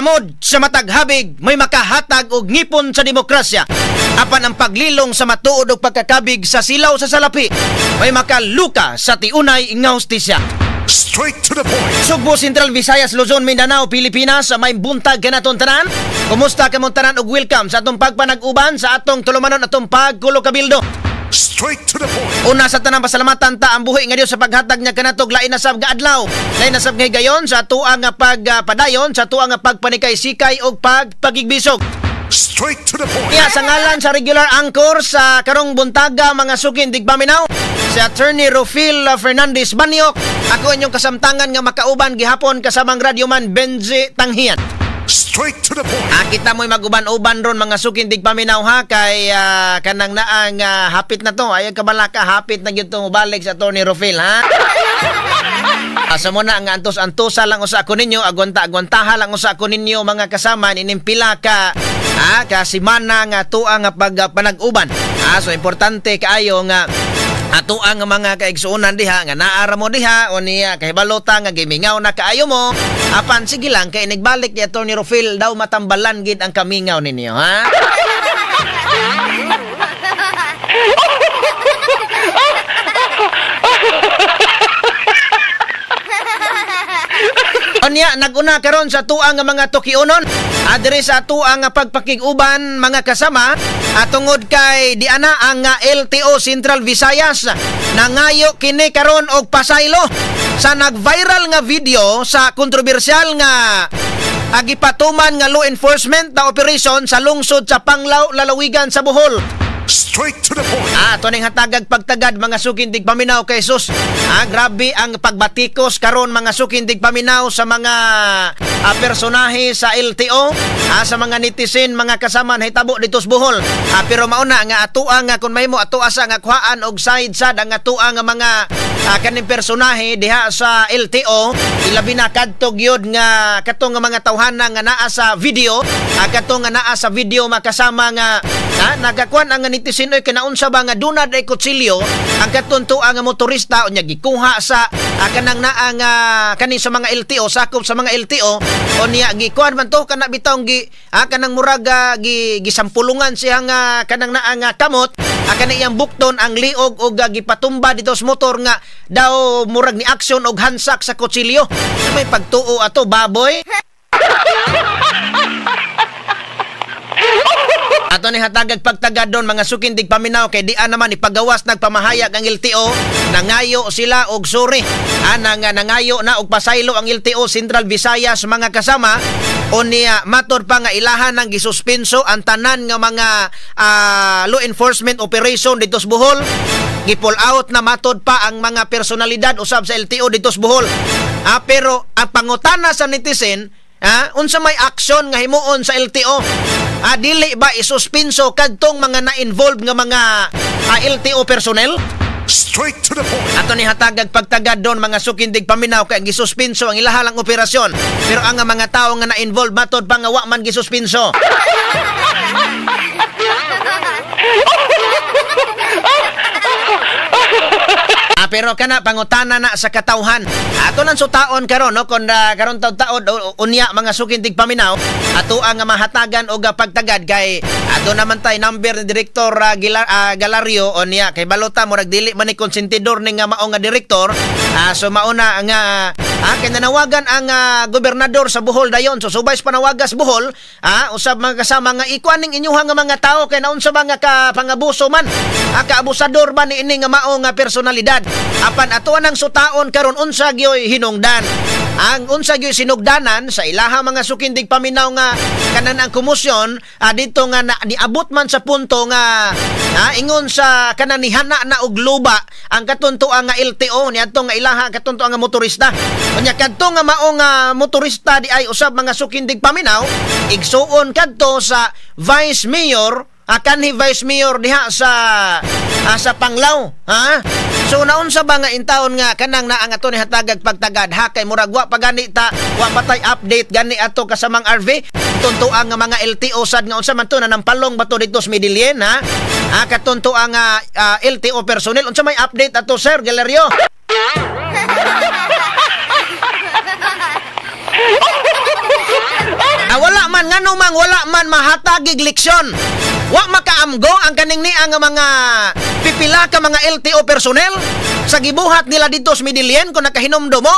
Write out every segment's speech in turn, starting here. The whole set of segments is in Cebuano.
Kamod sa mataghabig may makahatag og ngipon sa demokrasya. Apan ang paglilong sa matuod og pagkakabig sa silaw sa salapi may makaluka sa tiunay nga hustisya. Straight to the point. Sugbo, Central Visayas, Luzon, Mindanao, Pilipinas, may buntag kanaton tanan. Kumusta kamong tanan og welcome sa atong pagpanag-uban sa atong tulumanon, atong pagkulo kabildo. Straight to the point. Una sa tanang, pasalamatan ta ang buhi nga Dios sa paghatag niya kanatog lain na sab nga adlaw. Lain na sab nga higayon sa atoa nga pagpadayon, sa atoa nga pagpanikay-sikay og pagpagigbisog. Straight to the point. Iya sa ngalan sa regular anchor sa karong buntaga, mga sukin digpaminaw, si Attorney Rufil Fernandez Banyok. Ako inyong kasamtangan nga makauban gihapon kasamang radyoman Benji Tanghian. Straight to the point. Kita mo'y maguban-uban ron, mga sukin digpaminaw, ha, kay kanang naang hapit na to. Ay kabalaka, hapit na gyud to balik sa Attorney Rufil, ha. Asa mo na nga antos-antosa lang usa ko ninyo, agwanta-agwantaha lang usa ko ninyo, mga kasama, inimpila ka ka simana nga tuwa nga pagpanag-uban. So importante kaayo nga ato ang mga kaigsuonan diha nga naara mo diha o niya kahibalota nga gimingaw na kaayo mo, apan sige lang kay inigbalik ni Attorney Rufil daw matambalan gid ang kamingaw ninyo, ha. Unya naguna karon sa tuang nga mga Tokyonon adre sa tuang nga pagpakig-uban, mga kasama, tungod kay diana ang LTO Central Visayas nangayo kini karon og pasaylo sa nag-viral nga video sa kontrobersyal nga agipatuman nga law enforcement na operation sa lungsod sa Panglao, lalawigan sa Bohol. Straight to the point. Ato ning hatagag pagtagad, mga sukindig paminaw, kay sus. Grabe ang pagbatikos karon, mga sukindig paminaw, sa mga personahe sa LTO, sa mga netizen, mga kasama, nahitabo dito sa Bohol. Pero mauna nga atoa nga kun mahimo atoa sa nga kuhaan og side sad ang atoa nga mga kaning personahe diha sa LTO, ilabi na kadto gyud nga katong nga mga tawhana nga naa sa video, katong nga naa sa video, makasama, nga nagakuan ang netizen oy kinaunsa ba nga dunad ay kutsilyo ang katunto ang motorista, unya gikuha sa kanang naa nga kani sa mga LTO, sakop sa mga LTO, unya gikuan man to kana bitong gi kanang murag gi gisampulungan siya nga kanang naa nga kamot, kani iyang bukton ang liog og gipatumba dito sa motor nga daw murag ni aksyon og hansak sa kutsilyo. May pagtuo ato baboy. Ato ni hatagag pagtagad doon, mga sukindig paminaw, kay dian naman ipagawas nagpamahayag ang LTO, nangayo sila og sorry. Nangayo na og pasaylo ang LTO Central Visayas, mga kasama, o niya mator pa nga ilahan ang gisuspenso ang tanan nga mga law enforcement operation dito sa Bohol. Gi-pull out na matod pa ang mga personalidad usab sa LTO dito sa Bohol. Pero ang pangutana sa netizen, unsa may aksyon nga himuon sa LTO? Dili ba isuspenso kadtong mga na-involved nga mga LTO personnel? Straight to the point. Ato ni hatagag pagtagad doon, mga sukindig paminaw, kay gisuspenso ang ilahalang operasyon. Pero ang mga tawo nga na-involved matod pa nga wa man gisuspenso. Pero kana pangutana na sa katawhan. Ato nang sutaon karon, no, kon karon taud-taod unya, mga sukindig paminaw, ato ang mahatagan og pagtagad kay ato naman tay number ni Direktor Galario o niya kay balota murag dili man ni konsentidor ni nga mao nga direktor. So mauna nga kay nanawagan ang gobernador sa Bohol dayon. So subay sa panawagas Bohol, usab mga kasama nga ikuan ning inyuha nga mga tawo kay naunsa ba nga ka pangabuso man, kaabusador ba ni ini nga mao nga personalidad. Apan ato nang sutaon karon unsa gyoy hinungdan. Ang unsa gyoy sinugdanan sa ilaha, mga sukindig paminaw, nga kanan ang komosyon dito nga niabot man sa punto nga ingon sa kanan nihana na og luba ang katuntuan nga LTO niadto nga ilaha katuntuan nga motorista. Unya kadto nga mao nga motorista di ay usab, mga sukindig paminaw, igsuon kadto sa Vice Mayor, kanhi Vice Mayor diha sa sa Panglao, ha? So naunsa ba nga intawon nga kanang naa nga ato ni hatagag pagtagad, ha, kay murag wa pa gani ta, wa pa tay update gani ato kasamang RV tuntuan nga mga LTO sad nga unsa man to nanampalong ba to dito sa Medellin, ha? Katuntuan nga LTO personnel, unsa may update ato, Sir Galerio? Ngano mang wala man mahatagig leksyon? Wa makaamgo ang kaning niya nga mga pipila ka mga LTO personnel sa gibuhat nila dito sa Medellin kung nakahinumdum mo.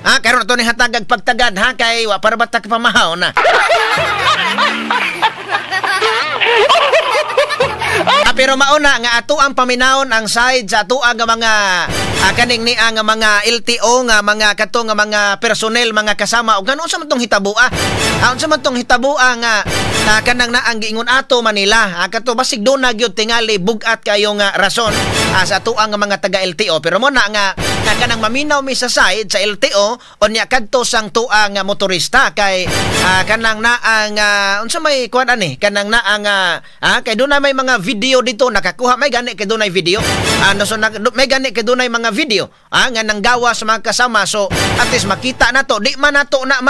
Ha, karon ato ni hatagag pagtagad ha kay wa para batak pamahaw na. Pero mauna nga ato ang paminawon ang side sa ato ang mga kaning niya nga mga LTO nga mga kato nga mga personnel mga kasama og unsa man tong hitaboa? Unsa man tong hitaboa nga kanang naang giingon ato Manila? Kato basig duna gyud tingali bug-at kayo nga rason sa ato ang mga taga LTO, pero mo na nga kanang maminaw mi sa side sa LTO unya kadto sang tuang motorista kay kanang naang unsa may kuan ani kanang naang kay duna may mga video dito nakakuha may gani kay dunay video so may gani kay dunay mga video nga nanggawa sa mga kasama, so at least makita nato di man nato na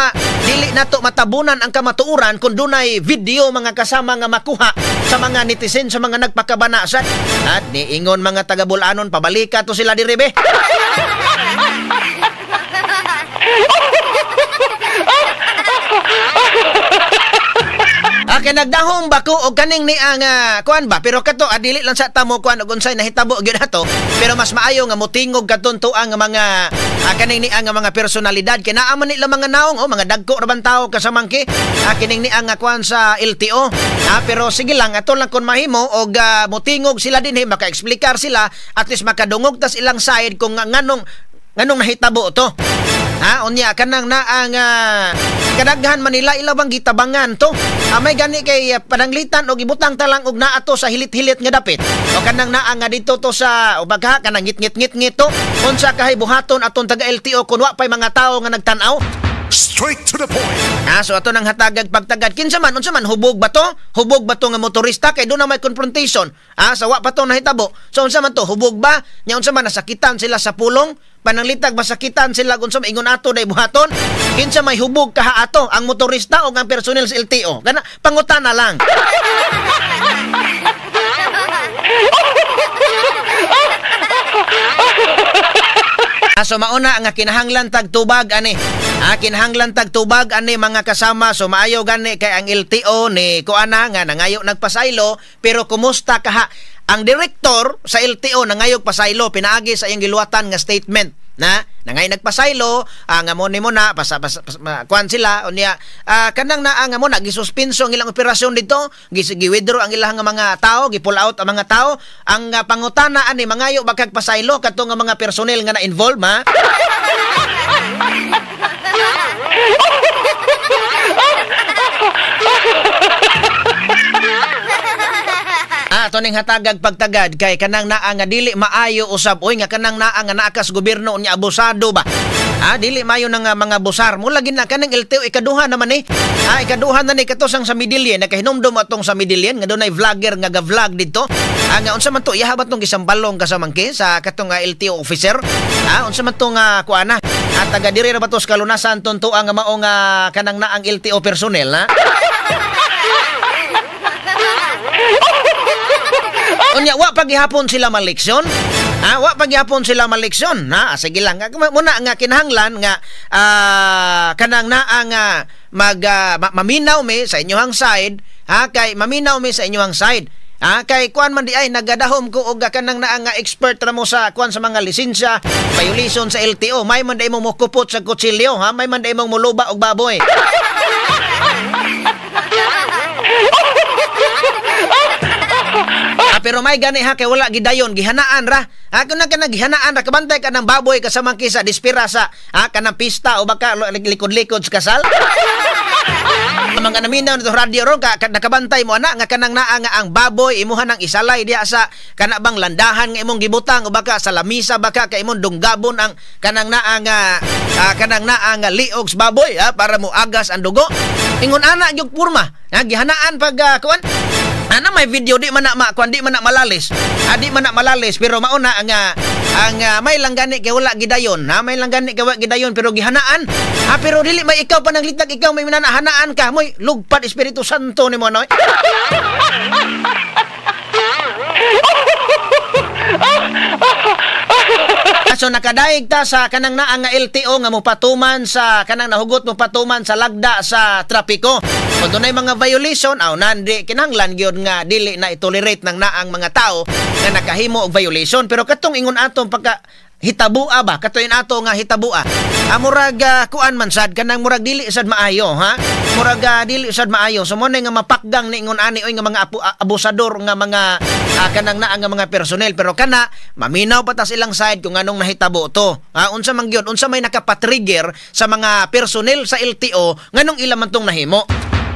dili nato matabunan ang kamatuoran kung dunay video mga kasama nga makuha sa mga netizen sa mga nagpakabana sa at niingon mga taga Bulanon pabalika to sila diri be. Kay nagdahom ba ko og kaning ni ang kuan ba, pero kato adili lang sa tamo kuan og unsay nahitabo gyud ato, pero mas maayo nga motingog katon tuang nga mga kaning ni ang mga personalidad kay naa man nila mga naong o mga dagko ra ban tawo kasamangki kining ni ang kuan sa LTO. Pero sige lang ato lang kun mahimo og motingog sila dinhi maka-eksplikar sila, at least makadungog tas ilang side kung nganong nahitabo to. Unya kanang naang kadaghan Manila ilabang gitabangan to. May gani kay pananglitan og ibutang talang og naa to sa hilit-hilit nga dapit. O kanang naa nga dito to sa o bagha kanang ngit-ngit-ngit to. Unsa kahay buhaton aton taga LTO kun wa pay mga tawo nga nagtan-aw? Straight to the point. So ato nang hatagag pagtagad kinsa man unsa man hubog ba to? Hubog ba to nga motorista kay doon na may confrontation? Sa wa pa to nahitabo. So unsa man to hubog ba? Nya unsa man nasakitan sila sa pulong? Pananglitag masakitan sila kung sa maingon ato day buhaton? Kinsa may hubog kaha ato ang motorista o ang personnel sa LTO? Kana pangutana lang. So mauna nga kinahanglan tagtubag ani. Kinahanglan tagtubag ani mga kasama, so maayo gani kay ang LTO ni kuana nga nangayo nagpasaylo, pero kumusta kaha ang direktor sa LTO nangayo pasaylo pinaagi sa iyang giluwatan nga statement na nangay nagpasaylo nga mo ni mo na pasa, pasa, pasa kuan sila unya kanang naa nga mo na gisuspinso ang ilang operasyon dito, gi-withdraw ang ilang mga tao, gi-pull out ang mga tao. Ang pangutana ani mangayo ba kag pasaylo kadto nga mga personnel nga na-involve ha? Ato ning hatagag pagtagad kay kanang naa nga dili maayo usab oy nga kanang naa nga naakas gobyerno unya abusado ba. Dili maayo na nga mga busar mo lagi na kanang LTO ikaduha naman eh. Ikaduha na ni kato sang sa Medellin nakahinumdum atong sa Medellin nga dunay vlogger nga ga-vlog didto. Nga unsa man to iyaha ba tong gisambalong kasamangke sa katong LTO officer? Unsa man tong kuana? Taga diri ra ba to sa kalunasan tuntua nga mao nga kanang naang LTO personnel ha? Unya wa paghihapon sila maleksyon. Wa paghihapon sila maleksyon. Sige lang muna nga kinahanglan nga kanang naa nga mag maminaw mi sa inyohang side, kay maminaw mi sa inyohang side. Kay kuan man di ay nagadahom ko og kanang naa nga expert ra mo sa kuan sa mga lisensya, violation sa LTO. May man di mo mokupot sa kutsilyo, ha? May man di mo muluba og baboy. Pero may gani ha kay wala gidayon gihanaan ra. Kun na kana gihanaan ra kabantay ka ng baboy kasamang kisa dispira sa kanang pista o baka likod-likod sa kasal. Mga naminaw nito radyo ron ka nakabantay mo ana nga kanang naa nga ang baboy imuha nang isalay diha sa kana bang landahan nga imong gibutang o baka sa lamisa baka kay imong dunggabon ang kanang naa nga kanang naa nga liog sa baboy para mo agas ang dugo. Ingon ana gyud porma. Gihanaan pag kuan. Ana may video di man na kuan di man na malalis. Di man na malalis pero mauna ang may lang gani kay wala gidayon. May lang gani kay wala gidayon pero gihanaan. Pero dili may ikaw pananglitag ikaw may minanahanaan ka moy lugpad Espiritu Santo nimo noy. So nakadaig ta sa kanang naa nga LTO nga mopatuman sa kanang nahugot mopatuman sa lagda sa trapiko. Kung dunay mga violation, aw nandi kinahanglan gyud nga dili na itolerate ng naang mga tao nga nakahimo og violation. Pero katong ingon atong pagka hitabua ba, katoy ato nga hitabua, murag kuan man sad, kanang murag dili sad maayo, ha, murag dili sad maayo. So mo na nga mapakgang ni ingon ani oy nga mga abusador nga mga kanang naa nga mga personnel. Pero kana maminaw pa ta silang side kung anong nahitabo to, ha, unsa man gyud, unsa may nakapatrigger sa mga personnel sa LTO nganong ila man tong nahimo.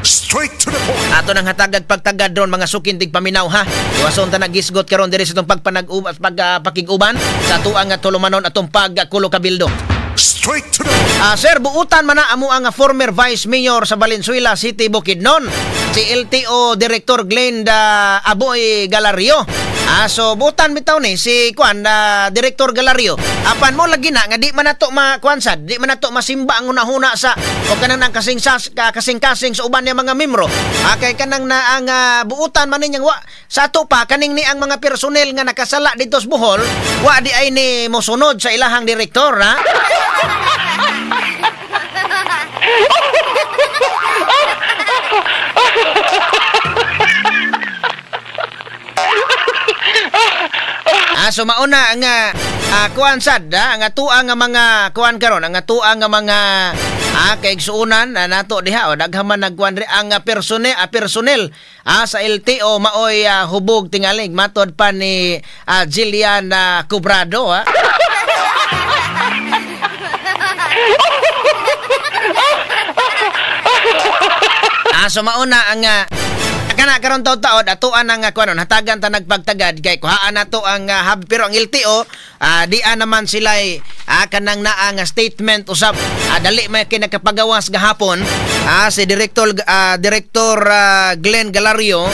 Straight to the point. Ato nang hatagag pagtagad ron mga sukintig paminaw, ha. Iwason ta nagisgot karon diri sa itong pagpanag-pakig-uban sa atuang nga tulumanon atong pagkulo kabildo. Straight to the point. Sir, buutan man na amo ang former Vice Mayor sa Valenzuela City, Bukidnon, si LTO Director Glenn da Aboy Galario. So buutan bitaw ni si kuan Director Galario. Apan mo lagi na nga di man nato makuan sad, di man nato masimba ang hunahuna sa o kanang nang kasing-kasing sa uban niya mga membro. Kay kanang na ang buutan man ninyang wa sa ato pa kaning ni ang mga personnel nga nakasala dito sa Bohol, wa di ay ni mosunod sa ilahang direktor, ha. So mauna ang kuan sad, ang atua nga mga kuan karon, ang atua nga mga kaigsuonan nato diha, o daghan man nagkuan diri ang personnel sa LTO maoy hubog tingalig matod pa ni Jillian Cubrado, ha. So mauna ang kana karon taud-taod atuan ang kuan hatagan ta nagpagtagad kay kuhaan nato ang hub. Pero ang LTO di'a naman sila'y kanang naa nga statement usab, dali may kinakapagawas gahapon si Director Glenn Galario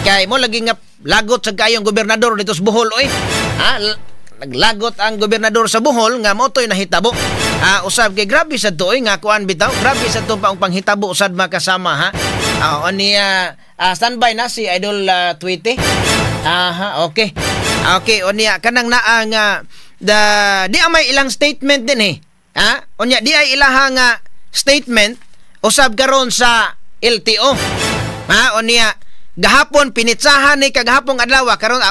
kay mo lagi nga lagot sa kayong gobernador dito sa Bohol oy. Naglagot ang gobernador sa Bohol nga motoy nahitabo. Usab kay grabe sa tuoy nga kuan bitaw, grabe sa to paong panghitabo sad makasama, ha. Unya standby na si Idol Tweety. Aha, okay. Okay, unya kanang naa nga di amay ilang statement din eh. Ha? Unya di ay ilaha nga statement usab karon sa LTO. Ha, unya gahapon pinitsahan ni kagahapong adlaw karon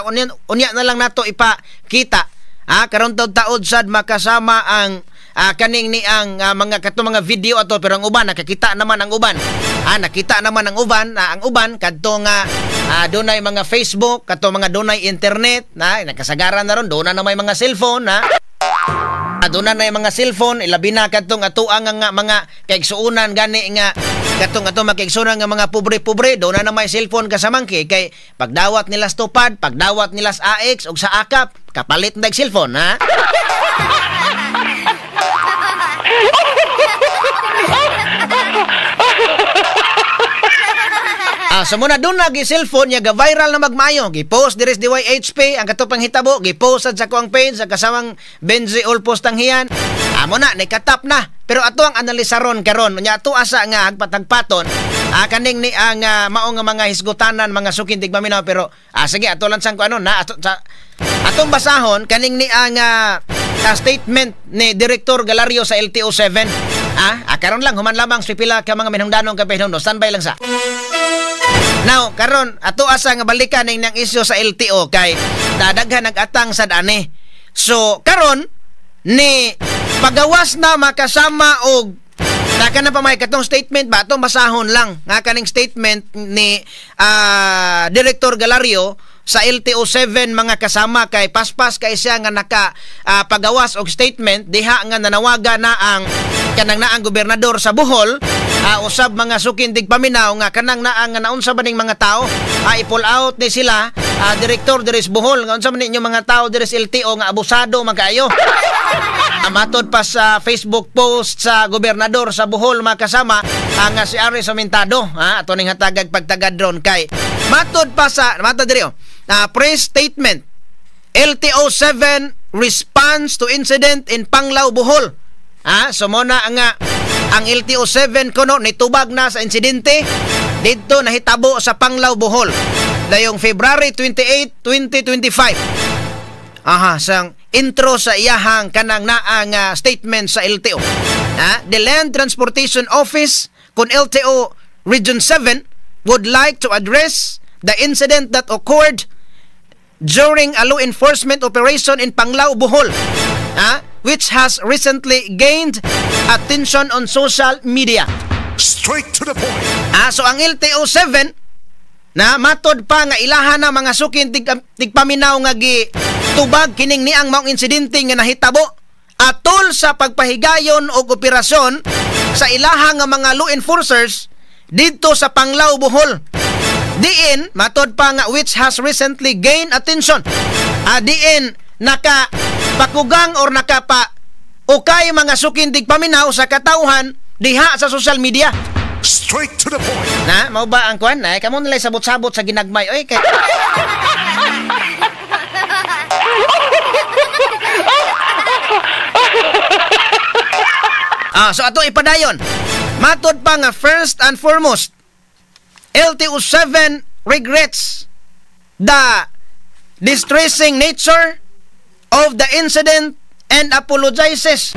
unya na lang nato ipakita. Karon taud-taod sad makasama ang kaning ni ang mga kato mga video ato, pero ang uban nakakita naman ang uban. Nakita naman ang uban, ang uban kadto nga dunay mga Facebook, kadto mga dunay internet, na nakasagaran na ron doon na may mga cellphone, ha. Doon na yung mga cellphone, ilabi na kadtong atuang nga mga kaigsuonan gani nga katong ato makigsuonan nga mga pobre-pobre, doon na may cellphone kasamangki kay pagdawat nila sa tupad, pagdawat nila sa AX og sa akap, kapalit na cellphone, ha. So muna doon na gi-cellphone niya, ga-viral na magmayo. Gi-post diri sa DYHP ang katong panghitabo, gi-post sa kuang page sa kasamang Benji Ulpos Tanghian. Amo na nikatap na. Pero ato ang analisaron karon. Nya ato asa nga hagpatagpaton. Kaning ni ang mao nga mga hisgutanan mga sukin tigpaminaw, pero sige ato lang sang kuano na ato, sa, atong basahon kaning ni ang statement ni Director Galario sa LTO 7. Karon lang human lamang sa pila ka mga minungdanong kapihnom, no, standby lang sa. Now, karon ato asa nga balikan ning nang isyu sa LTO kay dadaghan nag-atang sad ani. So, karon ni pagawas na makasama og taka na pa may katong statement ba atong basahon lang nga kaning statement ni Director Galario sa LTO 7 mga kasama kay paspas kay siya nga naka pagawas og statement diha nga nanawagan na ang kanang naang gobernador sa Bohol, usab mga sukindig paminaw nga kanang naang nga naunsa ba ning mga tao, i-pull out ni sila, direktor diri sa Bohol, nga unsa man ninyo mga tao diri sa LTO nga abusado man kaayo. Matod pa sa Facebook post sa gobernador sa Bohol mga kasama ang si Aris Amintado, ato ning hatagag pagtagad ron kay matod pa sa matod diri press statement LTO 7 response to incident in Panglao, Bohol. So muna ang LTO 7 kuno nitubag na sa insidente didto nahitabo sa Panglao, Bohol dayong February 28, 2025. Aha, sang intro sa iyahang kanang naa nga statement sa LTO. Ha? The Land Transportation Office kun LTO Region 7 would like to address the incident that occurred during a law enforcement operation in Panglao, Bohol, ha? Which has recently gained attention on social media. Straight to the point. So ang LTO 7 na matod pa nga ilahan na mga sukin tigpaminaw nga gi tubag kining niang maong insidente nga nahitabo atol sa pagpahigayon og operasyon sa ilaha nga mga law enforcers didto sa Panglao, Bohol. Diin matod pa nga which has recently gained attention. Diin naka pakugang or nakapa ukay mga sukin tigpaminaw sa katawhan diha sa social media. Straight to the point. Na, mao ba ang kuan? Na, kamo nila'y sabot-sabot sa ginagmay. Oy, kay so ato ipadayon. Matod pa nga first and foremost, LTO 7 regrets the distressing nature of the incident and apologizes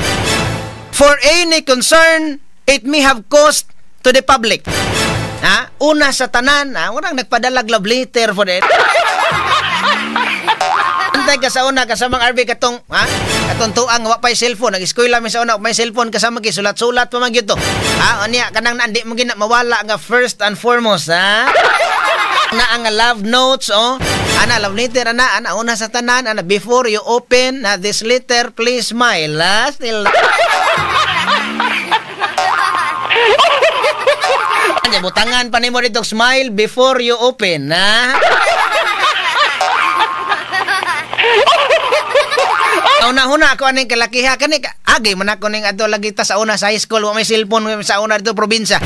for any concern it may have caused to the public. Ha? Una sa tanan, ha? Urang nagpadalag love letter for it. Antay ka sa una kasamang RB katong, ha? Katong tuang wa pay cellphone, nag-eskwela mi sa una, may cellphone kasama ki sulat-sulat pa man gyud to. Ha, unya kanang nandi mo gina mawala nga first and foremost, ha? Na ang love notes, oh. Ana love letter ana, ana una sa tanan, ana before you open na this letter, please smile, ha? Still. Anya butangan pa nimo dito smile before you open, ha? Una-una ako aning kalakiha kani agay man ako ning adto lagi ta sa una sa high school wa may cellphone sa una dito probinsya.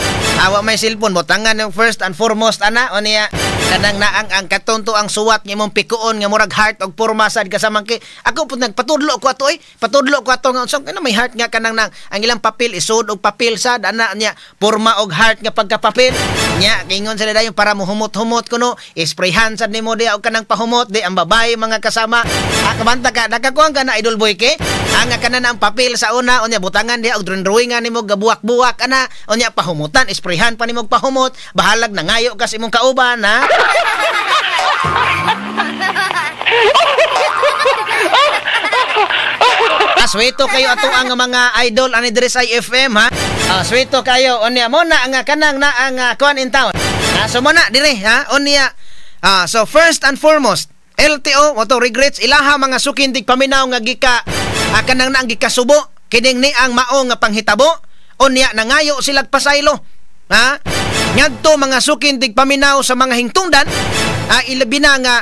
Wa may cellphone butangan yung first and foremost ana unya kanang naang ang katonto ang suwat nga imong pikuon nga murag heart og porma sad kasamang kay ako pud nagpatudlo ko ato patudlo ko ato nga unsa kana may heart nga kanang nang ang ilang papel isod og papel sad ana nya porma og heart nga pagkapapel nya kingon sila dayon para mohumot-humot kuno isprayhan sad nimo diha og kanang pahumot di ang babae mga kasama. Kabanta ka nakakuan ka na idol boy ke ang kanan ang papel sa una unya butangan diha og drawingan nimo gabuwak-buwak ana unya pahumutan isprayhan pa nimo pahumot bahalag nangayo ka sa imong kauban, ha. Sweto kayo ato ang mga idol ani diri sa IFM, ha. Sweto kayo unya mo na ang kanang na ang kuan in town. So mo na dire, ha, unya. So first and foremost, LTO moto regrets ilaha mga sukin tigpaminaw nga gika kanang na ang gikasubo kining ni ang mao nga panghitabo unya nangayo silag pasaylo, ha. Ngadto mga sukin tigpaminaw sa mga hingtungdan, ilabi na nga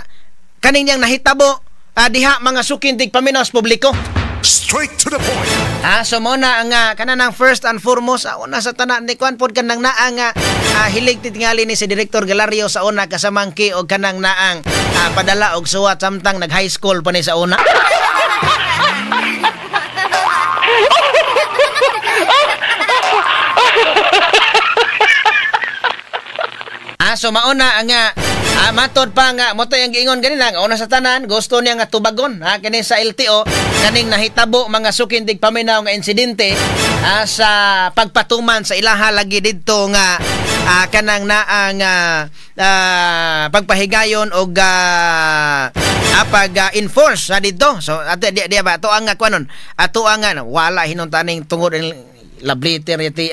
kaning niyang nahitabo diha mga sukin tigpaminaw sa publiko. Straight to the point. So mo na ang kanang first and foremost, una sa tanan ni kuan pod kanang naa nga hilig titingali ni si Director Galario sa una kasamangki og kanang naang padala og suwat samtang nag high school pa ni sa una. So mauna ang matod pa nga mo to yung giingon ganina nga una sa tanan gusto niya nga tubagon, ha, kini sa LTO kaning nahitabo mga sukin tigpaminaw nga insidente sa pagpatuman sa ilaha lagi didto nga kanang naang pagpahigayon og pag enforce sa didto. So ato di ba ato ang kuanon ato ang wala hinuntaning tungod love letter iti.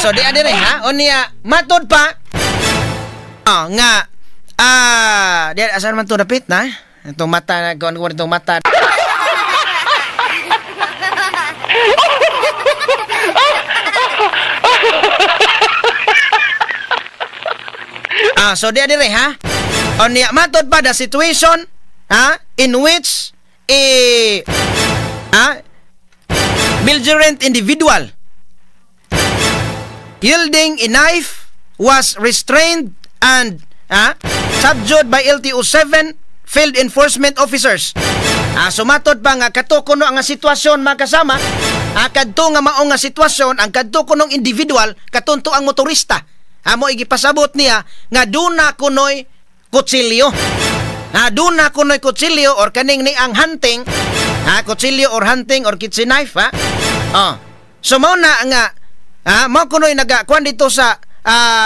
So di adire, ha, unya matod pa nga di asan man to dapit na itong mata kuan ko itong mata. So di adire, ha, unya matod pa the situation, ha, in which a belligerent individual yielding a knife was restrained and subdued by LTO 7 field enforcement officers. Sumatod pa nga kato kuno ang sitwasyon makasama Kadto nga mao nga sitwasyon, ang kadto kunong individual katunto ang motorista. Mo igipasabot niya nga duna kunoy kutsilyo. Duna kunoy kutsilyo or kaning ni ang hunting, kutsilyo or hunting or kitchen knife, ha. Oh. So mao na nga mao kunoy nagakuan dito sa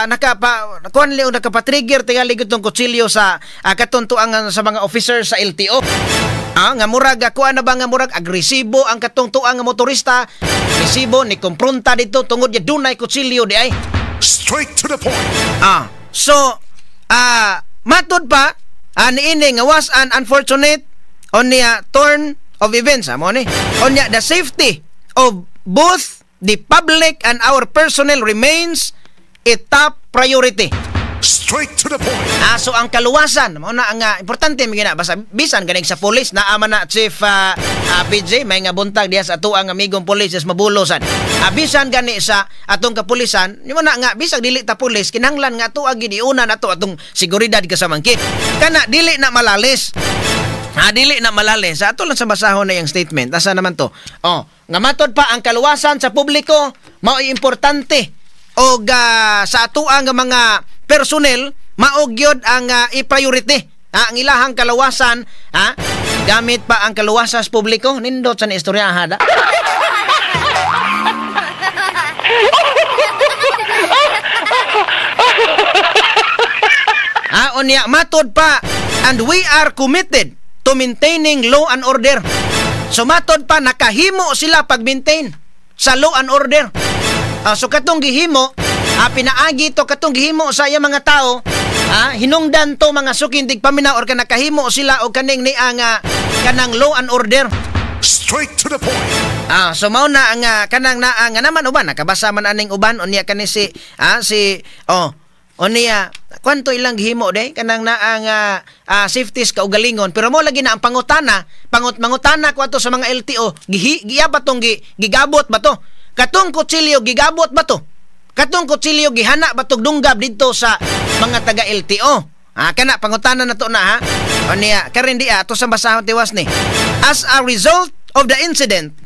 nakapa kuan li nakapa-trigger tingali gitong kutsilyo sa katuntuan sa mga officers sa LTO. Nga murag kuan na ba nga murag agresibo ang katong tuang nga motorista, agresibo ni kompronta dito tungod ya dunay kutsilyo di ay. Straight to the point. So matud pa niini nga was an unfortunate onya turn of events, mo ni. Onya the safety of both the public and our personnel remains a top priority. Straight to the point. So ang kaluwasan mao na ang importante mi gina basta bisan ganing sa pulis naa man na Chief PJ may nga buntag diha sa ato ang amigong pulis sa mabulosan. Bisan gani sa atong kapulisan, nimo na nga bisag dili ta pulis kinahanglan nga ato gid iuna nato atong seguridad kasamangki. Kana dili na malalis. Dili na malalis. Sa ato lang sa basahon na yung statement. Asa naman to? Oh, nga matod pa ang kaluwasan sa publiko mao importante og sa ato ang mga personnel mao gyud ang i-priority ang ilahang kaluwasan, gamit pa ang kaluwasan sa publiko. Nindot sa ni istorya hada. Unya matod pa, and we are committed to maintaining law and order. So matod pa nakahimo sila pag-maintain sa law and order. So katong gihimo, pinaagi to katong gihimo sa iya mga tao, hinungdan to mga sukindig paminaw or nakahimo sila og kaning ni ang kanang law and order. Straight to the point. So mao na ang kanang naa nga naman uban nakabasa man aning uban unya kani si si oh unya kwanto ilang gihimo de kanang naa nga safety sa kaugalingon, pero mo lagi na ang pangutana mangutana ko ato sa mga LTO, giya ba tong gigabot ba to katong kutsilyo, gigabot ba to katong kutsilyo, gihana ba tog dunggab didto sa mga taga LTO? Kana pangutana na to na ha. Unya karon di ato sa basahon tiwas ni. As a result of the incident,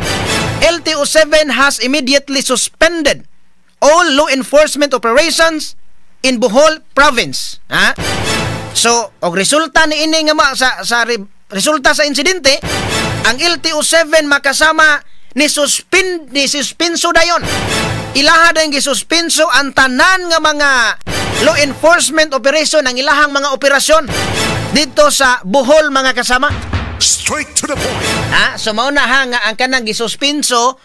LTO 7 has immediately suspended all law enforcement operations in Bohol province. So, og resulta ni ini nga sa resulta sa insidente, ang LTO 7 makasama ni suspenso dayon. Ilaha dayon gisuspenso ang tanan nga mga law enforcement operation, ang ilahang mga operasyon dito sa Bohol mga kasama. Straight to the point. So mao na ha nga ang kanang gisuspenso,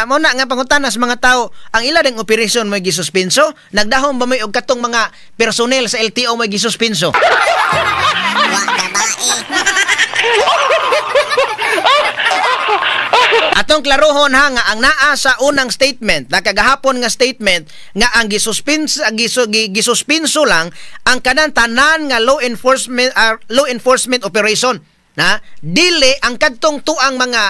mao na nga pangutana sa mga tao, ang ila ding operasyon mo gisuspenso, nagdahom ba may og katong mga personnel sa LTO mo gisuspenso? Atong klarohon ha nga ang naa sa unang statement, nakagahapon nga statement nga ang gisuspenso gisuspenso lang ang kanang tanan nga law enforcement operation, na dili ang kadtong tuang mga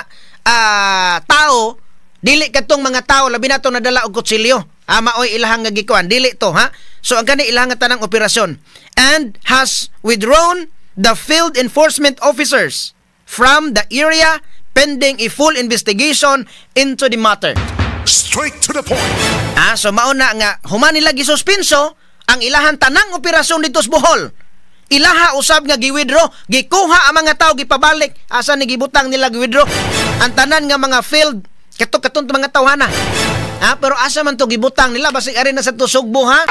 tao, dili kadtong mga tao labi nato nadala og kutsilyo. Maoy ilahang nga gikuan, dili to ha. So ang kani ilahang nga tanang operasyon, and has withdrawn the field enforcement officers from the area pending a full investigation into the matter. Straight to the point. So mao na nga human nila gisuspenso ang ilahan tanang operasyon dito sa Bohol. Ilaha usab nga gi-withdraw, gikuha ang mga tao gipabalik asa ni gibutang nila gi-withdraw ang tanan nga mga field kato-katon mga tawhana. Pero asa man to gibutang nila basig ari na sa Sugbo ha.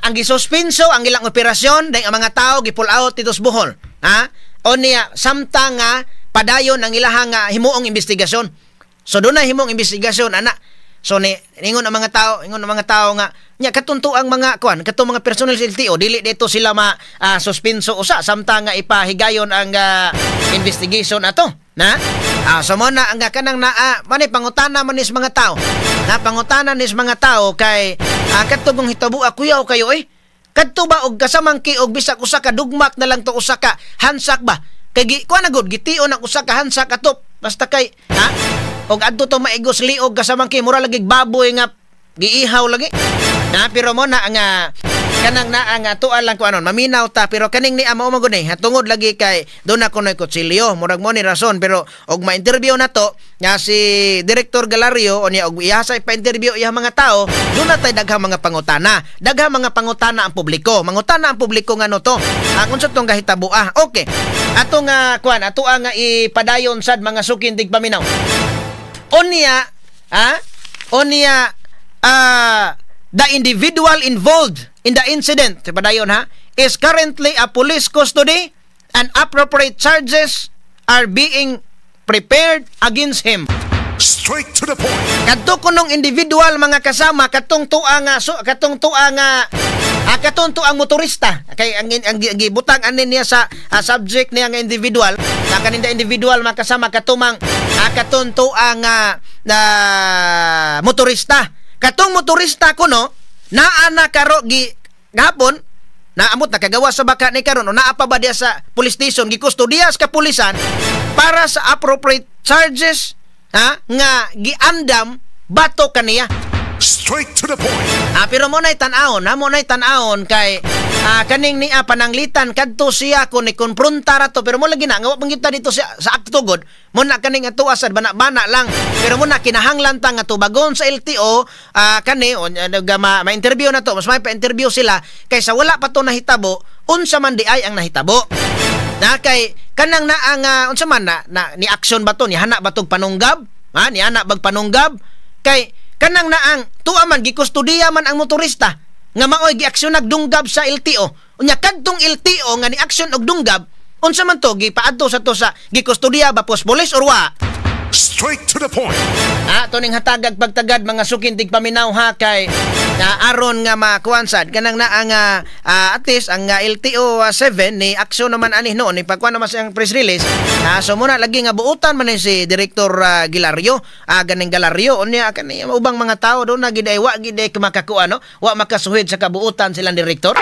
Ang gisuspenso ang ilang operasyon dahil ang mga tao gi-pull out dito sa Bohol. O niya samtang nga padayon ang ilahang himuong investigasyon. So doon na himuong investigasyon ana. So ni ingon ang mga tao, ingon ang mga tao nga nya katunto ang mga kuan, katong mga personnel sa LTO dili dito sila ma suspenso usa samtang nga ipahigayon ang investigation ato, na? So mo na ang kanang naa mani pangutana man is mga tao. Na pangutana nis mga tao kay kadto kung hitabo kuyaw kayo eh. Kadto ba og kasamangki og bisag usa ka dugmak na lang to usa ka hansak ba? Kay kuan na gud gitio na usa ka hansak atop basta kay ha og adto to maigos liog kasamangki mura lagi baboy nga giihaw lagi. Na pero mo na nga Kanang naa nga tuan lang ko anon maminaw ta, pero kaning ni mao man gud ni tungod lagi kay doon ako na kutsilyo, murag mo ni rason. Pero og ma-interview na to nga si Director Galario unya og iya sa ipa-interview iya mga tao, doon na tay daghang mga pangutana, daghang mga pangutana ang publiko, mangutana ang publiko ngano to ang unsa tong gahitabo. Okay, ato nga kuan, ato nga ipadayon sad mga sukin tigpaminaw. Unya unya the individual involved in the incident, padayon ha, is currently a police custody and appropriate charges are being prepared against him. Straight to the point. Kadto kunong individual mga kasama, katong tuang katong tuang motorista kay ang gibutang ani niya sa subject niya nga individual, na kaninda individual mga kasama katumang katong tuang na motorista. Katong motorista kuno naa na karo gi gahapon naamot nakagawa sa baka ni karon o naa pa ba diya sa police station gikustudiya sa kapulisan para sa appropriate charges nga giandam bato kaniya. Straight to the point. Pero mo na'y tan-awon, mo na'y tan-awon kay kaning niya pananglitan kadto siya kun ni konfronta ra to, pero mo lagi na nga wa pangita dito sa akto god mo na kaning ato asad bana-bana lang, pero mo na kinahanglan ta nga tubagon sa LTO kani ma-interview na to, mas may pa-interview sila kaysa wala pa to nahitabo unsa man di ay ang nahitabo. Na kay kanang naa nga unsa man na ni action ba to, ni hana ba tog panunggab? Ni hana bag panunggab? Kay kanang naang tuwa man gikustudiya man ang motorista nga maoy giaksyon nagdunggab sa LTO. Unya kadtong LTO nga ni aksyon og dunggab, unsa man to gipaadto sa to sa gikustudiya ba pos police or wa? Straight to the point. Ato ning hatagag pagtagad mga sukin tigpaminaw ha kay aron nga makuan sad kanang naa nga at least ang LTO 7 ni aksyon naman ani noon ni pagkuan naman siyang press release. So muna lagi nga buutan man ni si Director Gilario, ganing Galario unya kani ubang mga tao do na gid ay wa gid ay makakuan no, wa makasuhid sa kabuutan silang direktor.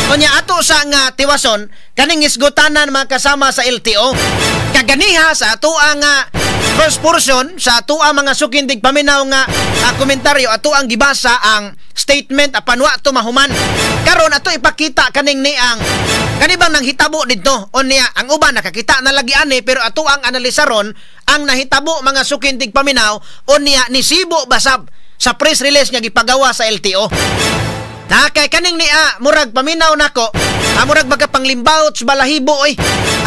Unya ato sa nga tiwason kaning isgutanan mga kasama sa LTO. Kaganiha sa ato ang first portion sa ato ang mga sukindig paminaw nga komentaryo, ato ang gibasa ang statement apan wa to mahuman. Karon ato ipakita kaning niang kanibang nanghitabo didto. Unya ang uban nakakita na lagi ani, pero ato ang analisaron ang nahitabo mga sukindig paminaw unya nisibo basab sa press release nga gipagawa sa LTO. Na kay kaning niya murag paminaw nako, murag baga panglimbawot sa balahibo oy.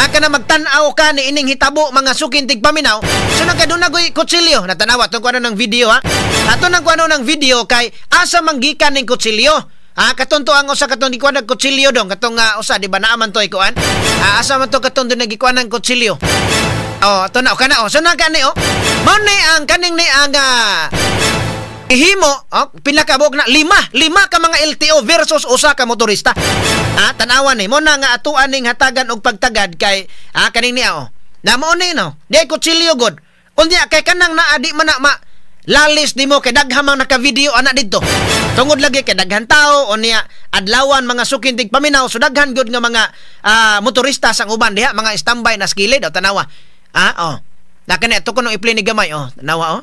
Aka na magtan-aw ka ni ining hitabo mga sukintig paminaw. So nagkaduna goy kutsilyo, natanawa tong kuano ng video ha. Ato nang kuano ng video kay asa manggikan ning kutsilyo. Katong to ang usa katong gikuan ng kutsilyo dong katong usa di ba naa man to ikuan. Asa man to katong do nagikuan ng kutsilyo. Oh, ato na kana oh. So na kani oh. Mao ni ang kaning ni ang ihimo, oh, pinakabog na lima ka mga LTO versus usa ka motorista. Tanawan ni mo na nga atuan ning hatagan og pagtagad kay kaning niya oh. Na mao ni no. Di kutsilyo god. Unya kay kanang naa di man na ma lalis nimo kay daghan mang naka-video ana didto. Tungod lagi kay daghan tao unya adlawan mga sukintig paminaw, so daghan gyud nga mga motorista sang uban diha mga standby na skilid oh, tanawa. Oh. Na kani ato kuno i-play ni gamay oh. Tanawa oh.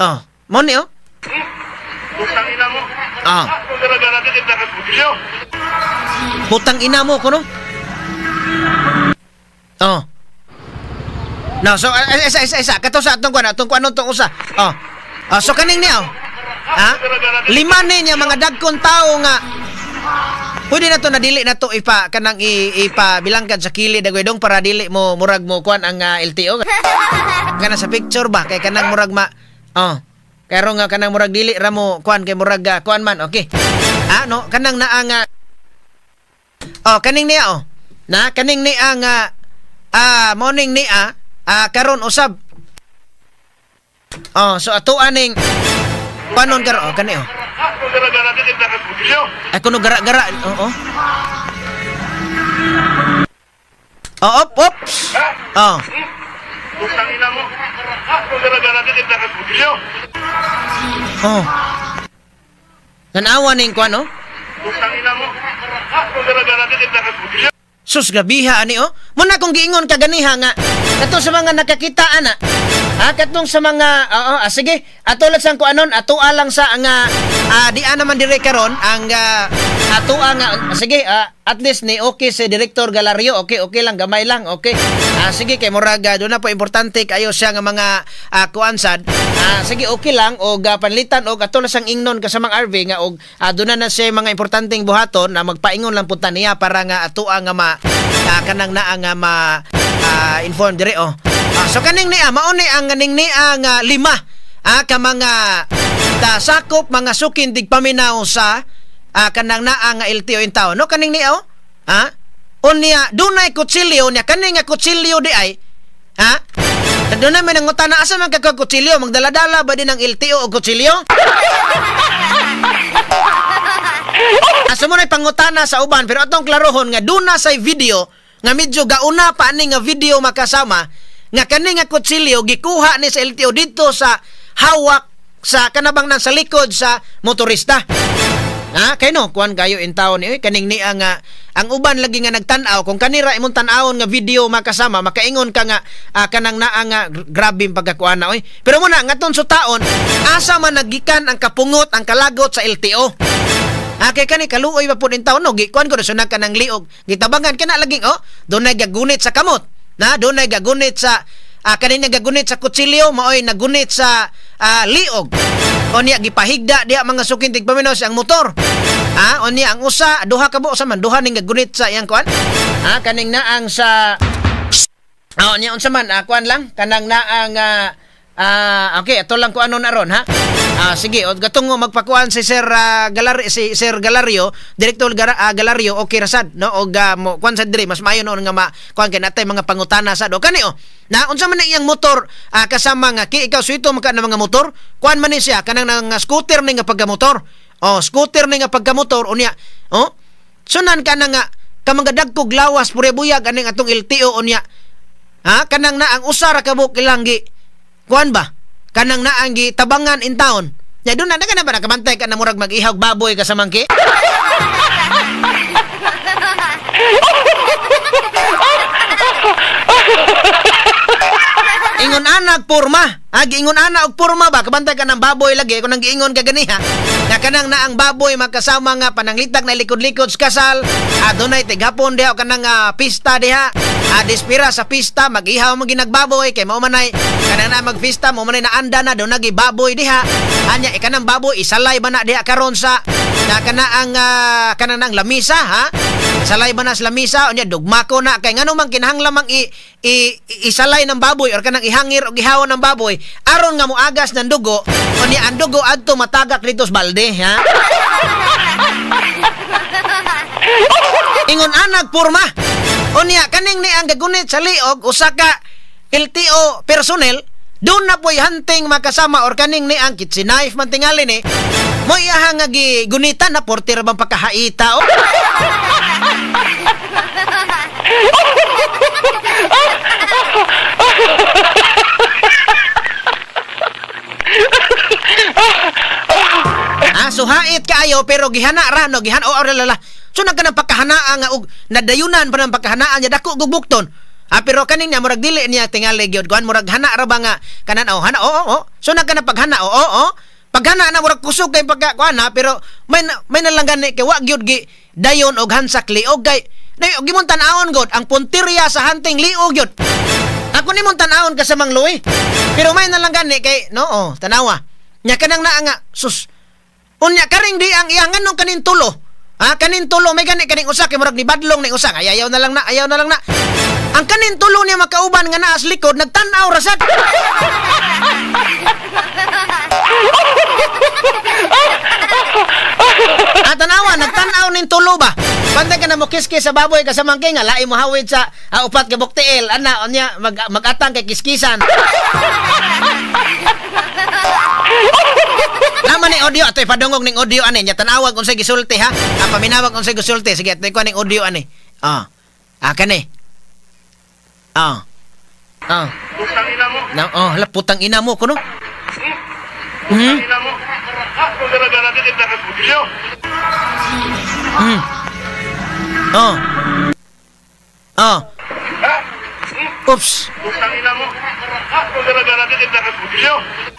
Oh, mo ni oh. Putang ina mo. Putang ina mo kuno. Oh. No, so isa kato sa atong kuan tong usa. Oh. So kaning niya oh. Lima ni niya mga dagkon tao nga pwede na to na dili na to ipa kanang ipa bilangkad sa kilid agoy dong para dili mo murag mo kuan ang LTO. Kana sa picture ba kay kanang murag ma oh. Kaya nga kanang murag dili ra mo kuan kay murag kuan man, okay. No kanang naa nga oh kaning niya oh. Na kaning niya nga morning niya karon usab. Oh, so ato aning panon karon oh kani oh. Ay kuno gara-gara oo. Oh, op ops. Oh. Putang ina mo. Gara-gara ka kutsilyo. Oh. Tanawa ning kuan oh. Putang ina mo. Gara-gara ka kutsilyo. Sus grabiha ani oh. Muna kung giingon ka ganiha nga Katong sa mga nakakita ana. Ha, katong sa mga sige, ato lang sang kuanon, ato alang sa nga di naman dire karon ang ato nga sige, at least ni okay si Director Galario, okay okay lang, gamay lang, okay. Sige kay murag do na po importante kayo siya nga mga kuan sad. Sige okay lang og panlitan og ato lang sang ingnon kasamang RV nga og do na siya mga importanteng buhaton na magpaingon lang punta niya para nga ato nga ma kanang naa nga ma inform dire oh. So kaning niya mao ni ang ning niya nga lima ka mga sakop mga sukin tigpaminaw sa kanang naa nga LTO in town no kaning niya oh. Ha? Unya dunay kutsilyo niya kaning nga kutsilyo di ay ha? Dunay may nangutana asa man ka kutsilyo magdala-dala ba din ang LTO og kutsilyo? Asa mo nay pangutana sa uban pero atong klarohon nga duna say video nga medyo gauna pa ani nga video makasama nga kani nga kutsilyo gikuha ni sa LTO dito sa hawak sa kanabang nang sa likod sa motorista. Ha, kay no kuan kayo in town ni kaning niya nga ang uban lagi nga nagtan-aw kung kanira imong tan-awon nga video makasama makaingon ka nga kanang naa nga grabe pagkakuan na oy. Pero muna ngaton sa taon asa man nagikan ang kapungot ang kalagot sa LTO. Kay kani kaluoy pa pud in taon no gikuan ko na ka ng liog gitabangan kana laging oh dunay gagunit sa kamot na dunay gagunit sa kanina gagunit sa kutsilyo maoy nagunit sa liog. Unya gipahigda diha mga sukin tigpaminaw ang motor. Ha, unya ang usa duha ka buok sa man duha ning gagunit sa iyang kuan. Ha, kaning naang sa unya unsa man kuan lang kanang naang okay ato lang kuanon aron ha. Sige, og gatungo magpakuan si Sir Galario, si Sir Galario, Director Galario, okay rasad no og mo kuan sa diri mas maayo noon nga ma kuan kay natay mga pangutana sad. O kani oh. Na unsa man iyang motor kasama nga ki ikaw suito man ka na mga motor, kuan man ni siya kanang nga scooter ni nga pagkamotor. Oh, scooter ni nga pagkamotor unya. Oh. Sunan ka na nga kamangadagkog lawas pure buyag aning atong LTO unya. Ha, kanang na ang usa ra ka buok ilang gi kuan ba? Kanang naang gitabangan in town. Ya doon na na ba nakabantay ka na murag mag-ihawg baboy ka sa mangki? Ingon anak porma. Ha, giingon ana og porma ba? Kabantay ka ng baboy lagi kung nang giingon ka ganiha. Nga kanang naang baboy magkasama nga pananglitag na likod-likod sa kasal. Adunay tighapon diha kanang pista diha. Dispira sa pista mag-ihaw mo ginagbaboy kay mao manay kanang na magpista mao manay naanda na doon nagibaboy diha. Anya ikanang baboy isalay ba na diha karon sa na kanaang kanang lamisa ha? Isalay ba na sa lamisa unya dugmako na kay ngano man kinahanglan mang isalay ng baboy or kanang ihangir og ihaw ng baboy aron nga moagas ng dugo unya ang dugo adto matagak dito sa balde ha. Ingon anag porma. Unya kaning ni ang gagunit sa liog usa ka LTO personnel doon na po'y hunting makasama or kaning ni ang kitchen knife man tingali ni mo iyaha nga gigunitan na portira bang pagkahaita oh. Suhait kaayo pero gihana ra no gihana o lala. So nagkanang pagkahanaa nga og nadayunan pa ng pagkahanaan niya dako gubukton. Pero kaning niya murag dili niya tingali gyud kuan murag hana ra ba nga kanan oh hana oo oo. So nagkanang paghana oo oo. Paghana na murag kusog kay pagka kuan ha pero may nalanggan ni kay wa gyud gi dayon og hansak liog kay nay og gimong tan-awon god ang punteriya sa hunting liog gyud. Ako nimong tan-awon ka sa Mang Luy. Pero may nalanggan ni kay no oh tanawa. Nya kanang naa nga sus. Unya karing di ang iyang nganong kanin tulo. Ha, kanin tulo may gani kaning usa kay murag ni badlong ni usa. Ay, ayaw na lang na, ayaw na lang na. Ang kanin tulo niya makauban nga naa sa likod nagtan-aw ra sad. Tanawa nagtan-aw ning tulo ba. Bantay ka na mo kiskis sa baboy kasamang kay nga lain mo hawid sa upat ka buktiil ana unya magatang kay kiskisan. Naman ni audio atoy padungog ning audio ani nya tanawag unsay gisulti ha. Paminawag unsay gisulti sige atoy ko ning audio ani. Ah. Kani. Ah. Ah. Putang ina mo. Na oh, hala putang ina mo kuno. Putang ina mo. Oh. Oh. Oops. Gara-gara ka kita kutsilyo.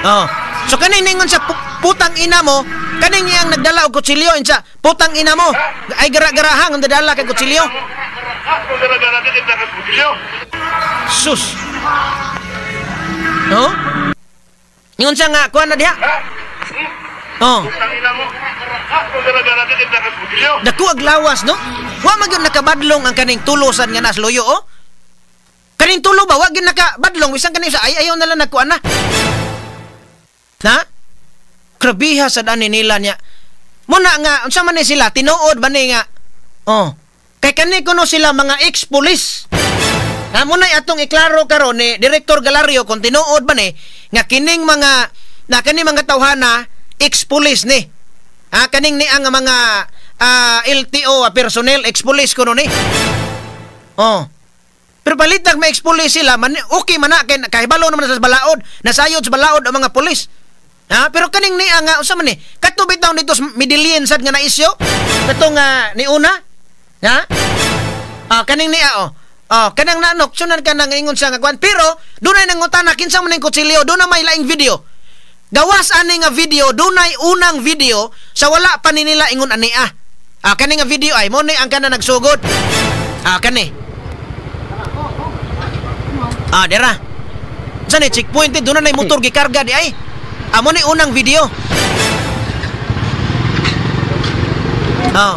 Oh. So kaning ningon sa putang ina mo, kaning iyang nagdala og kutsilyo insa putang ina mo. Ay gara-garaha ang dadala kay kutsilyo. Gara-gara ka kita kutsilyo. Sus. No? Ningon siya nga kuan na diha. Oh. Putang ina mo. Gara-gara ka kita kutsilyo. Dako ag lawas, no? Wa man gyud nakabadlong ang kaning tulusan nga nas luyo, oh. Kaning tulo ba wa gyud nakabadlong bisan kaning sa ay ayaw na lang nagkuan na. Na? Grabiha sad ani nila niya. Muna nga unsa man ni sila tinuod ba ni nga? Oh. Kay kani kuno sila mga ex-police. Na muna atong iklaro karon ni Director Galario kung tinuod ba ni nga kining mga na kaning mga tawhana ex-police ni. Ah, kaning ni ang mga LTO personnel ex-police kuno ni. Oh. Pero palitag may ex-police sila man, okay man na kay kahibalo naman sa balaod, nasayod sa balaod ang mga pulis. Ha, pero kaning ni ang unsa man ni? Kadto bitaw nito sa Medellin sad nga na isyo? Katong niuna? Ha? Ah, kaning niya oh. Oh, kanang nanok sunan ka nang ingon siya nga kuan. Pero dunay nangutana kinsa man ning kutsilyo, dunay may laing video. Gawas ani nga video, dunay unang video sa wala pa ni nila ingon ani ah. Ah, kani nga video ay mo ni ang kana nagsugod. Ah, kani. Ah, dira. Sa ni checkpoint dunay nay motor gikarga di ay. Ah, mo ni unang video. Oh.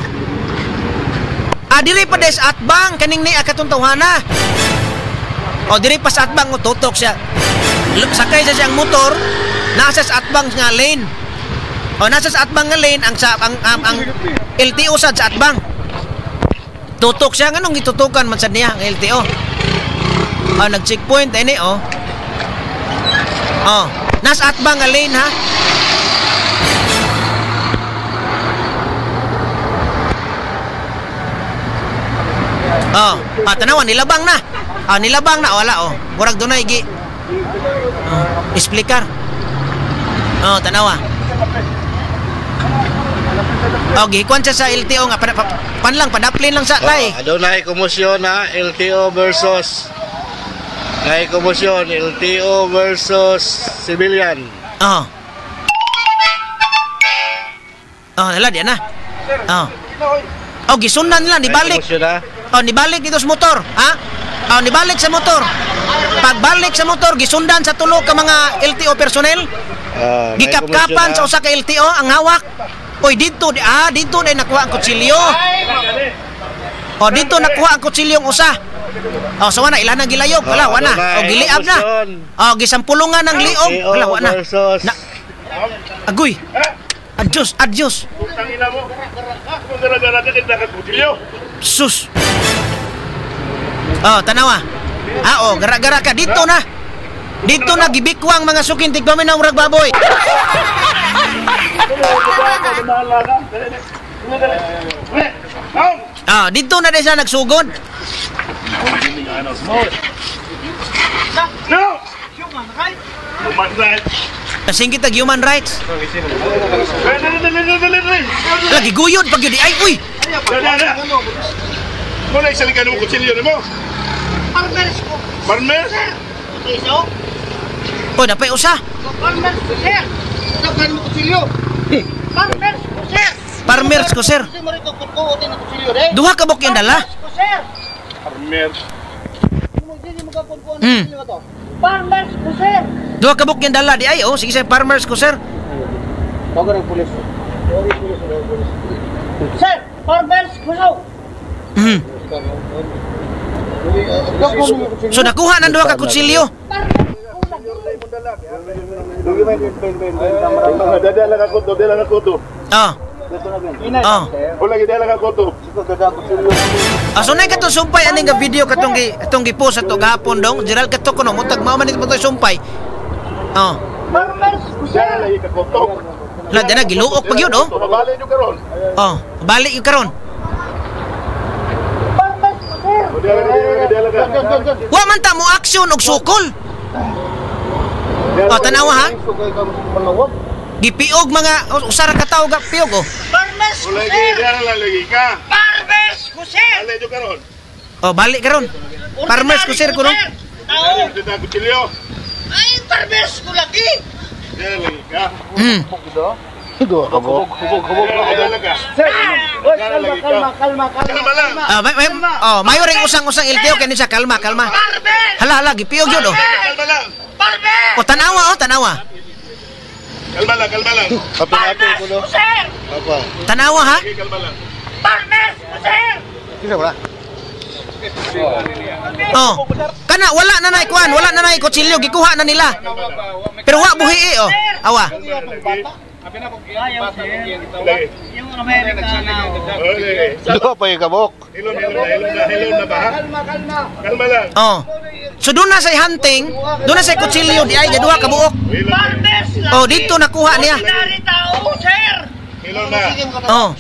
Ah, diri pa des atbang kaning ni katong tawhana. Oh, diri pa sa atbang tutok siya. Sakay siya siyang motor, nasa sa atbang nga lane. Oh, nasa sa atbang nga lane ang sa ang LTO sad sa atbang. Tutok siya nganong gitutukan man sad niya ang LTO. Oh, nag-checkpoint ini oh. Oh, nasa atbang nga lane ha. Oh, tanawa nilabang na. Ah, nilabang na wala oh. Murag dunay gi. Oh, explicar. Oh, tanawa. Oh, gikuan siya sa LTO nga pan lang padaplin lang sa tay. Oh, adunay komosyon na LTO versus nay komosyon LTO versus civilian. Oh. Oh, nala diyan na. Oh. Oh, gisunan nila nibalik. Oh, nibalik dito sa motor, ha? Oh, nibalik sa motor. Pagbalik sa motor, gisundan sa tulo ka mga LTO personnel. Gikapkapan sa usa ka LTO ang hawak. Oy, dito dito na nakuha ang kutsilyo. Oh, dito nakuha ang kutsilyong usa. Oh, so wana ilan ang gilayog? Wala, wana. Oh, giliab na. Oh, gisampulungan ng liog. Wala, wana. Na. Agoy. Adios, adios. Putang ina mo. Gara-gara ka kita kutsilyo. Sus. Oh, tanawa. Ah, oh, gara-gara ka dito na. Dito na gibikwang mga sukin tigpaminaw murag baboy. Ah, dito na din siya nagsugod. No. Human rights. Kasing kitag human rights. Lagi guyod pag yun. Ay, uy! Muna isalikan mo kutsilyo nimo. Farmers ko. Farmers? Iso? Oh, napay usa. Farmers ko, sir. Daghan mo kutsilyo. Farmers ko, sir. Farmers ko, sir. Duha ka bok yung dala. Farmers. Farmers ko, sir. Duha ka bok yung dala di ay oh, sige sir, farmers ko, sir. Sir, farmers ko, sir. So nakuha ng duha ka kutsilyo. Dala ka kuto, dala ka kuto. Oh. Oh. Wala gid dala ka kuto. Ah, so na katong sumpay ani nga video katong gi atong gi-post ato gahapon dong. Gerald kato kuno mutag mao man ito sumpay. Oh. La dana giluok pag yun oh. Balik yung karon. Oh, balik yung karon. Wa man ta mo aksyon og sukol. Oh, tanawa ha. Gipiog mga usa ra ka tawo ga piog oh. Farmers ko, sir. Farmers ko, sir. Balik yung karon. Oh, balik karon. Farmers ko sir kuno. Tao. Ay, Farmers ko lagi. Hubog, hubog, hubog. Sir, oy, kalma, kalma, kalma, kalma. Kalma lang. Ah, may, may, oh, mayo ring usang-usang LTO kani siya, kalma, kalma. Farmers! Hala, hala, gipiyog yun oh. Kalma lang. Farmers! O tanawa oh, tanawa. Kalma lang, kalma lang. Apil-apil ko no. Sir! Apa. Tanawa ha. Sige, kalma lang. Farmers ko, sir! Kisa wala. Oh. Kana wala na nay kuan, wala na nay kutsilyo, gikuha na nila. Pero wa buhi eh, oh. Awa. Lagi. Yung Amerika na. Oh, lagi. Duha pa yung kabok. Hilom, hilom na, hilom na, hilom na ba? Ha? Kalma, kalma. Kalma lang. Oh. So doon na sa hunting, doon na sa kutsilyo di ay duha ka buok. Hilom na. Farmers lagi. Oh, dito nakuha niya. Ordinary tao, sir! Hilom na. Oh.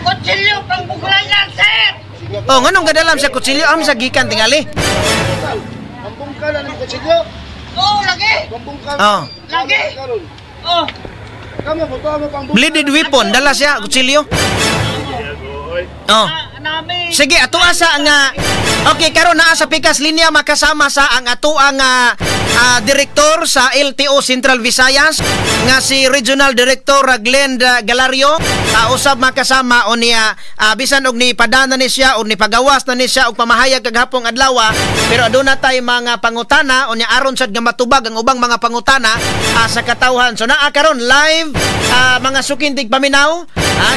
Kutsilyo pang buglay yan, sir! Oh, nganong gadalam sa kutsilyo am sa gikan tingali. Oo, lagi! Oh. Lagi! Oh, Bladed weapon dala siya kutsilyo. Oh. Nami. Sige, ato asa nga. Okay, karon naa sa pikas linya makasama sa ang ato ang direktor sa LTO Central Visayas nga si Regional Director Glenn Galario. Usab makasama o niya bisan og ni padana ni siya o ni pagawas na ni siya og pamahayag kagahapong adlaw, pero aduna tay mga pangutana o niya aron sad nga matubag ang ubang mga pangutana sa katawhan. So naa karon live, mga suking tigpaminaw,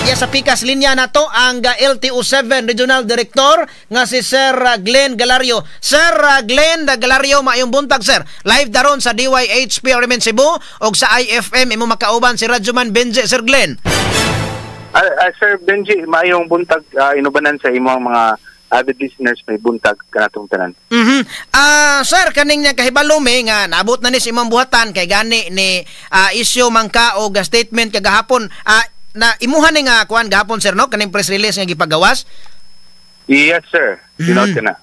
diya sa pikas linya nato ang LTO 7 Regional Director nga si Sir Glenn Galario. Sir Glenn Galario, maayong buntag, sir. Live daron sa DYHP RMN Cebu og sa IFM imo makauban si Radyoman Benji, Sir Glenn. Sir Benji, maayong buntag, inubanan sa imong mga avid listeners, may buntag kanatong tanan. Sir, kaning niya kahibalo mi nga naabot na ni sa imong buhatan kay gani ni issue man ka og statement kagahapon, na imuha ni nga kuan gahapon, sir, no, kaning press release nga gipagawas. Yes, sir. Tinuod ka na.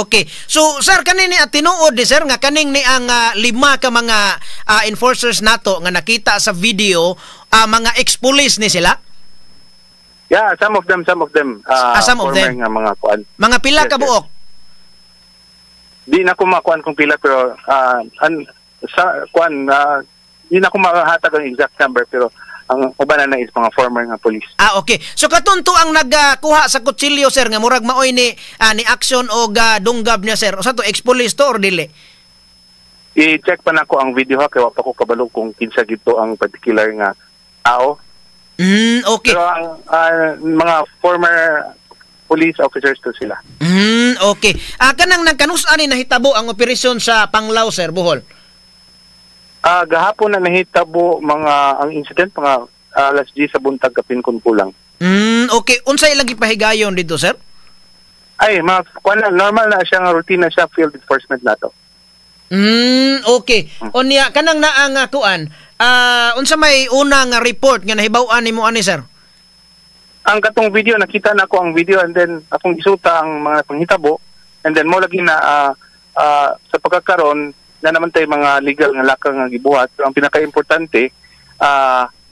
Okay. So sir, kanin ni tinuod ni sir nga kaning ni ang lima ka mga enforcers nato nga nakita sa video, mga ex-police ni sila? Yeah, some of them, some of them. Some of former them. nga mga kuan. Mga pila Yes, ka buok? Di na ko makuan kung pila pero sa kuan, di na ko makahatag ang exact number pero ang uban na is mga former nga police. Ah, okay. So katunto ang nagkuha sa kutsilyo, sir, nga murag maoy ni ni action og dunggab niya, sir. Usa to, ex-police to or dili? I-check pa nako ang video ha kay wa pa ko kabalo kung kinsa gito ang particular nga tao. Okay. Pero ang mga former police officers to sila. Okay. Kanang nagkanus-an ni nahitabo ang operasyon sa Panglao, sir, Bohol? Gahapon na nahitabo mga ang incident, mga alas 10 sa buntag kapin kun kulang. Okay. Unsay ilang gipahigayon dito, sir? Ay, mga kuan na, normal na siya nga routine na siya field enforcement nato. Okay. Unya kanang naa nga kuan, unsa may una nga report nga nahibaw-an nimo ani, sir? Ang katong video, nakita na ako ang video and then akong gisuta ang mga panghitabo and then mo lagi na sa pagkakaron na naman tay mga legal nga lakang nga gibuhat, pero ang pinaka-importante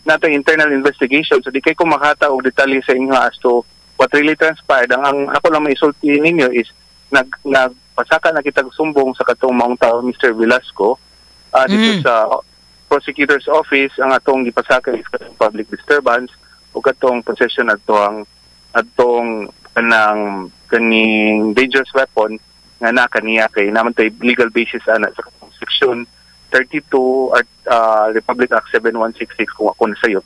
nato internal investigation, so di kay ko makata og detalye sa inyo as to what really transpired. Ang ako lang maisulti ninyo is nagpasaka na kitag sumbong sa katong maong tao, Mr. Velasco, dito sa prosecutor's office. Ang atong gipasaka is katong public disturbance o katong possession adto ang atong kanang kaning dangerous weapon nga na kaniya kay naman tay legal basis ana sa katong section 32 at Republic Act 7166 kung ako na sayo.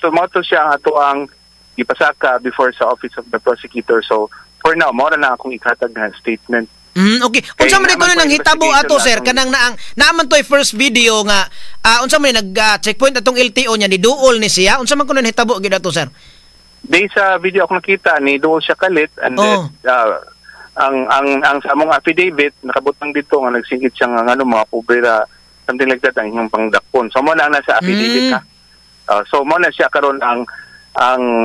Tumoto siya ang ato ang gipasaka before sa Office of the Prosecutor. So for now, mao na akong ikatag nga statement. Okay. Kay Unsa man naman kuno po nang hitabo investigation ato, sir, na atong- kanang naang naaman toy first video nga unsa man nag checkpoint atong LTO niya ni duol ni siya. Unsa man kuno hitabo gid ato, sir? Based sa video ako nakita ni duol siya kalit and then ang sa among affidavit nakabutang dito nga nagsingkit siya nga ano, mga pobre ra, something like that ang inyong pangdakpon. So mo na ang nasa affidavit ha. So mo na siya karon ang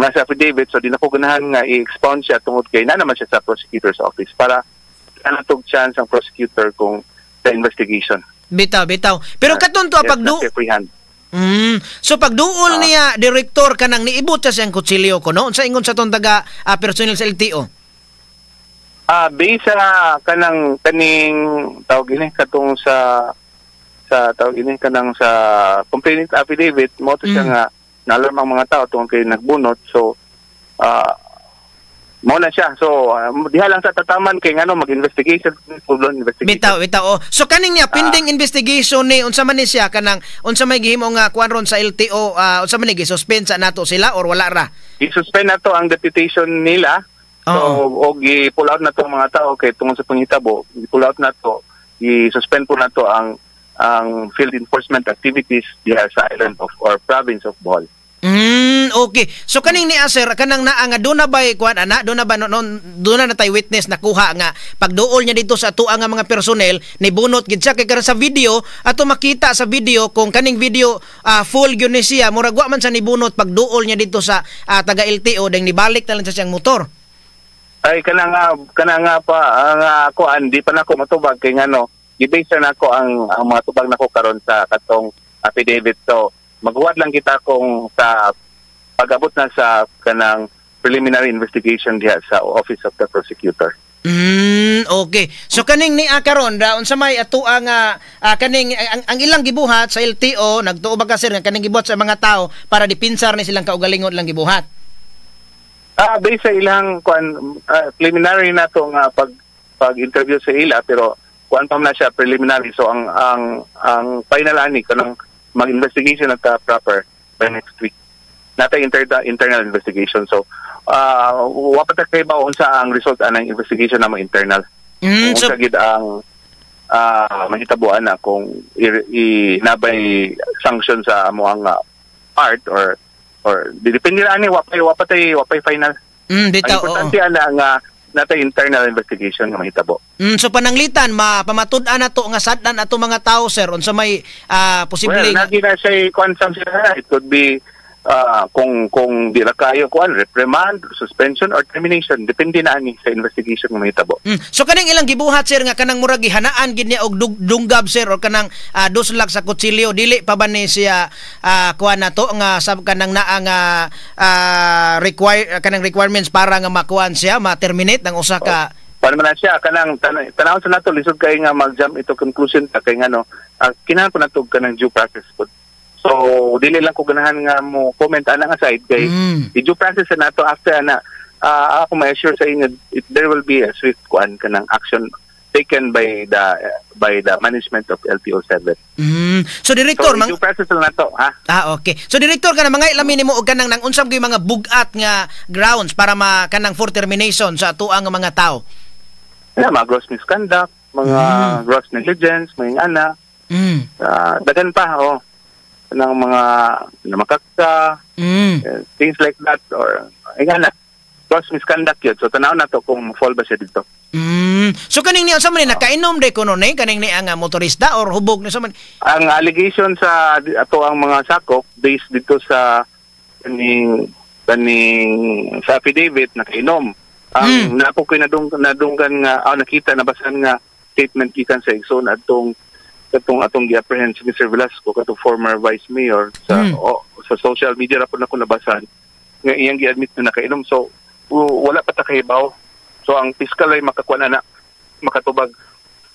nasa affidavit, so di na ko ganahan nga i-expound siya tungod kay na naman siya sa prosecutor's office para anatog chance ang prosecutor kung sa investigation. Bitaw, bitaw. Pero katon to Yes, pagdu nasa free hand. So pagduol niya, direktor, kanang niibot siya siyang kutsilyo ko, no? Unsa ingon sa tong taga personnel sa LTO? Based sa kanang kaning tawag ini, katong sa tawag ini, kanang sa complainant affidavit mo to siya nga na-alarm ang mga tao tungkol kay nagbunot. So mo na siya. So diha lang sa tataman kay ngano mag-investigation, full blown investigation. Bitaw, bitaw. Oh. So kaning niya pending investigation ni, unsa man ni siya, kanang unsa may gihimo nga kuan ron sa LTO, unsa man ni, gi-suspend sa nato sila or wala ra? I-suspend na to ang deputation nila. So, og i-pull out na to ang mga tao kay tungod sa panghitabo, i-pull out na to, i-suspend po na to ang field enforcement activities diha sa island of or province of Bohol. Okay. So kaning ni sir, kanang naa nga doon na bay kuan ana, doon na ba no, no, doon na natay witness nakuha nga pagduol niya dito sa atua nga mga personnel ni bunot gid siya, kay karon sa video ato makita sa video, kung kaning video full gyud ni siya, murag wa man sa nibunot pagduol niya dito sa taga LTO, deng nibalik na lang sa siyang motor. Ay, kana nga pa nga ako di pa nako matubag kay ngano i-base na nako ang mga tubag nako karon sa katong affidavit. So maghuwat lang kita kung sa pag-abot na sa kanang preliminary investigation diha sa Office of the Prosecutor. Okay. So kaning ni karon da, unsa may atua nga kaning ang ilang gibuhat sa LTO, nagtuo ba ka, sir, nga kaning gibuhat sa mga tao para depensa ni silang kaugalingon lang gibuhat? Based sa ilang kuan, preliminary na to nga pag interview sa ila, pero kuan pa man na siya, preliminary. So ang final ani kanang mag-investigation na ta proper by next week. Nata internal investigation. So wa pa ta kay ba unsa ang result anang investigation na mo internal. Kung So unsa gid ang mahitabuan na kung nabay sanction sa amo ang part or depende ra ani, wa pay final. Ang Bitaw, oo. importante ana nga natay internal investigation nga mahitabo. So pananglitan mapamatud-an nato nga sad-an ato mga tao, sir, unsa may posible Well, nga nagi na siya kuan sa sila. It could be kung di ra kayo kuan, reprimand, suspension or termination, depende na ani sa investigation nga mahitabo. So kaning ilang gibuhat, sir, nga kanang murag gihanaan gid niya og dunggab, sir, or kanang duslak sa kutsilyo, dili pa ba ni siya kuan nato nga sab kanang naa nga require kanang requirements para nga makuan siya, ma-terminate ang usa ka? Paano man na siya kanang tanawon sa nato, lisod kay nga mag-jump ito conclusion ta kay ngano kinahanglan po nato kanang due process po. So dili lang ko ganahan nga mo comment ana nga side kay i-due process na nato after ana. Ako may assure sa inyo there will be a swift kuan kanang action taken by the management of LTO 7. So director So mang due process na nato, ha. Ah, okay. So director, kana mga ilamin nimo og kanang nang unsam gyud mga bugat nga grounds para ma kanang for termination sa atuang nga mga tao. Yeah, mga gross misconduct, mga gross negligence, mga ana, daghan pa, oh. Ng mga namakaksa, things like that or ay nga na gross misconduct yun. So tanaw na to kung fall ba siya dito. So kaning niya, unsa man ni, nakainom day kuno ni kaning ni ang motorista or hubog ni sa man? Ang allegation sa ato ang mga sakop based dito sa kaning kaning sa affidavit, nakainom. Ang nako koy nadunggan nga nakita, nabasan nga statement gikan sa igsoon atong katong atong gi-apprehend si Mr. Velasco, katong former vice mayor sa sa social media ra pud nako nabasan nga iyang gi-admit na nakainom. So wala pa ta kahibaw. So ang piskal ay makakuha na makatubag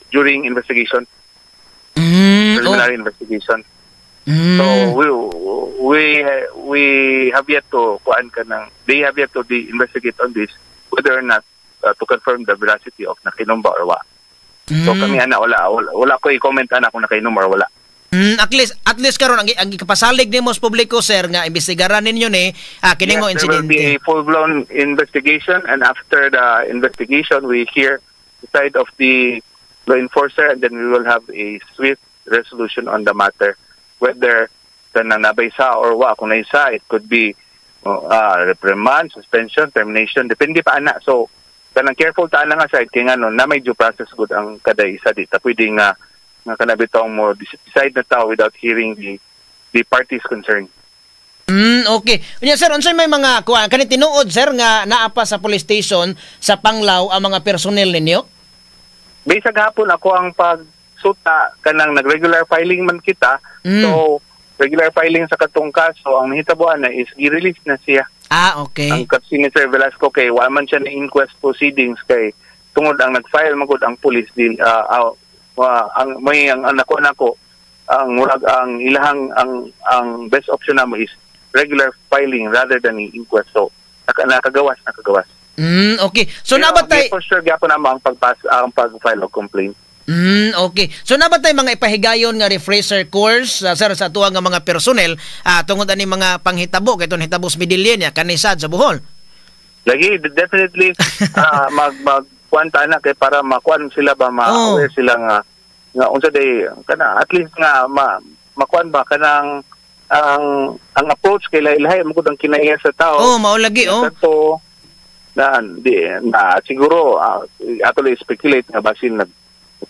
during investigation, preliminary investigation. So we have yet to kuan ka ng they have yet to investigate on this whether or not to confirm the veracity of nakainom ba or wa. So kami ana wala ko i-comment ana kung nakainom or wala. At least karon ang ikapasalig nimo sa publiko, sir, nga imbestigaran ninyo ni kini mo Yes, there will be insidente. a full-blown investigation, and after the investigation we hear the side of the law enforcer and then we will have a swift resolution on the matter whether kanang nabay sa or wa. Kung naisa, it could be reprimand, suspension, termination, depende pa ana. So kanang careful ta ana nga side kay ngano na may due process good ang kada isa. Di ta pwede nga nga kanabitong mo decide na tao without hearing the parties concerned. Okay. Unya sir, unsay may mga kuan kani tinuod, sir, nga naa pa sa police station sa Panglao ang mga personnel ninyo? Based gahapon ako ang pagsuta kanang nag-regular filing man kita. So regular filing sa katong kaso, ang nahitabuan na is gi-release na siya. Ah, okay. Ang si Mr. Velasco kay wa man siya na inquest proceedings kay Tungod ang nag-file magud ang police di ang may ang nako nako ang murag ang ilahang ang best option namo is regular filing rather than inquest. So nakagawas. Okay. So Pero nabatay for sure gyapon namo ang pagpas ang pag-file og complaint. Okay. So nabatay mga ipahigayon nga refresher course, sir, sa atuang nga mga personnel tungod ani mga panghitabo kay hitabo sa Medellin ya kanisad sa Bohol? Lagi, definitely, mag mag kuan ta na kay para makuan sila ba, ma-aware sila nga nga unsa day kana, at least nga ma makuan ba kanang ang approach kay lahi-lahi mo gud ang kinaiya sa tao. Oh, mao lagi, oh. Kato na di na siguro ato lang speculate nga basin nag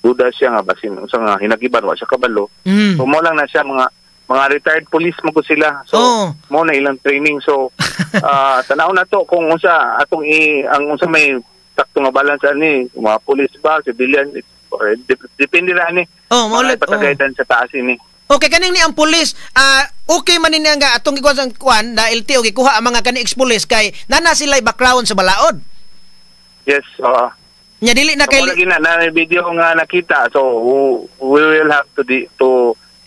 duda siya, nga basin unsa nga hinagiban, wa siya kabalo. So mo lang na siya, mga retired police mo gud sila. So mo na ilang training. So tanaw na to kung unsa atong i ang unsa may sakto nga balance ani, mga police ba, civilian, or depende ra ani. Oh, mao Mga ipatagaydan sa taas ini. Okay, kaning ni ang pulis, okay man ni nga atong gikuan sa kuan na LTO gikuha ang mga kani ex-police kay nana sila background sa balaod. Yes, oo. Nya dili na So, kay mo lagi na na may video nga nakita. So we will have to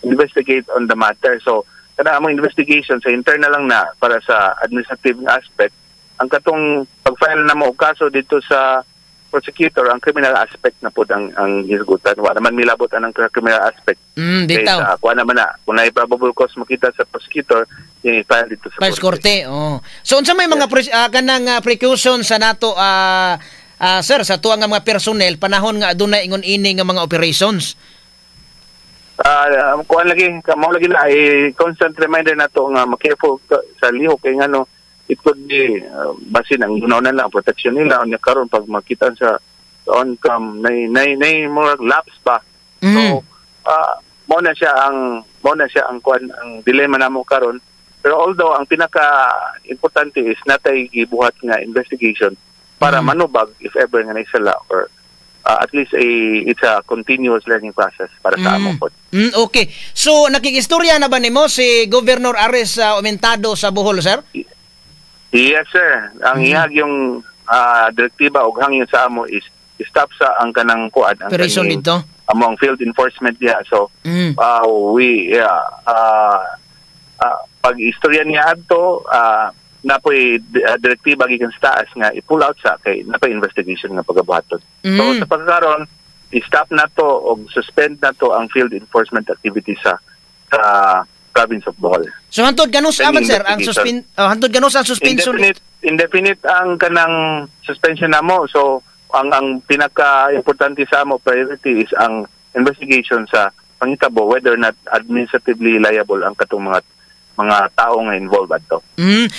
investigate on the matter. So kana among investigation sa internal lang na para sa administrative aspect. Ang katong pag-file na mo og kaso dito sa prosecutor, ang criminal aspect na pod ang hisgutan. Wa naman milabot ang criminal aspect. Kay Bitaw. sa kuha naman na kung naay probable cause makita sa prosecutor, i-file dito sa Sa korte. Oh. So unsa may mga kanang precaution sa nato, sir, sa tuang nga mga personnel panahon nga adunay ingon ini nga mga operations? Ah, kuan lagi, mao lagi na eh, constant reminder na to nga ma-careful sa lihok kay ngano it could be basin ang ginawa na lang protection nila unya karon pag makita sa on cam nay nay nay murag lapse ba. So mo na siya ang kuan, ang dilemma namo karon. Pero although ang pinaka importante is natay gibuhat nga investigation para manubag if ever nga naisala or at least it's a continuous learning process para sa amo pod. Okay. So nakikistorya na ba nimo si Governor Aris Aumentado sa Bohol, sir? Yes, sir. Ang ihag yung direktiba og hangyo sa amo is stop sa ang kanang kuan, ang Operation kaning dito. Among field enforcement diha. So we yeah, pag istorya niya adto, napoy direktiba gikan sa taas nga i-pull out sa kay napoy investigation nga pagabuhaton. So sa pagkaron, i-stop na to og suspend na to ang field enforcement activity sa province of Bohol. So hantod kanus Pending aman, sir, ang investigation. suspend, oh, hantod kanus ang suspension? Indefinite, indefinite ang kanang suspension namo. So ang pinaka importante sa amo priority is ang investigation sa panghitabo whether or not administratively liable ang katong mga tao nga involved adto.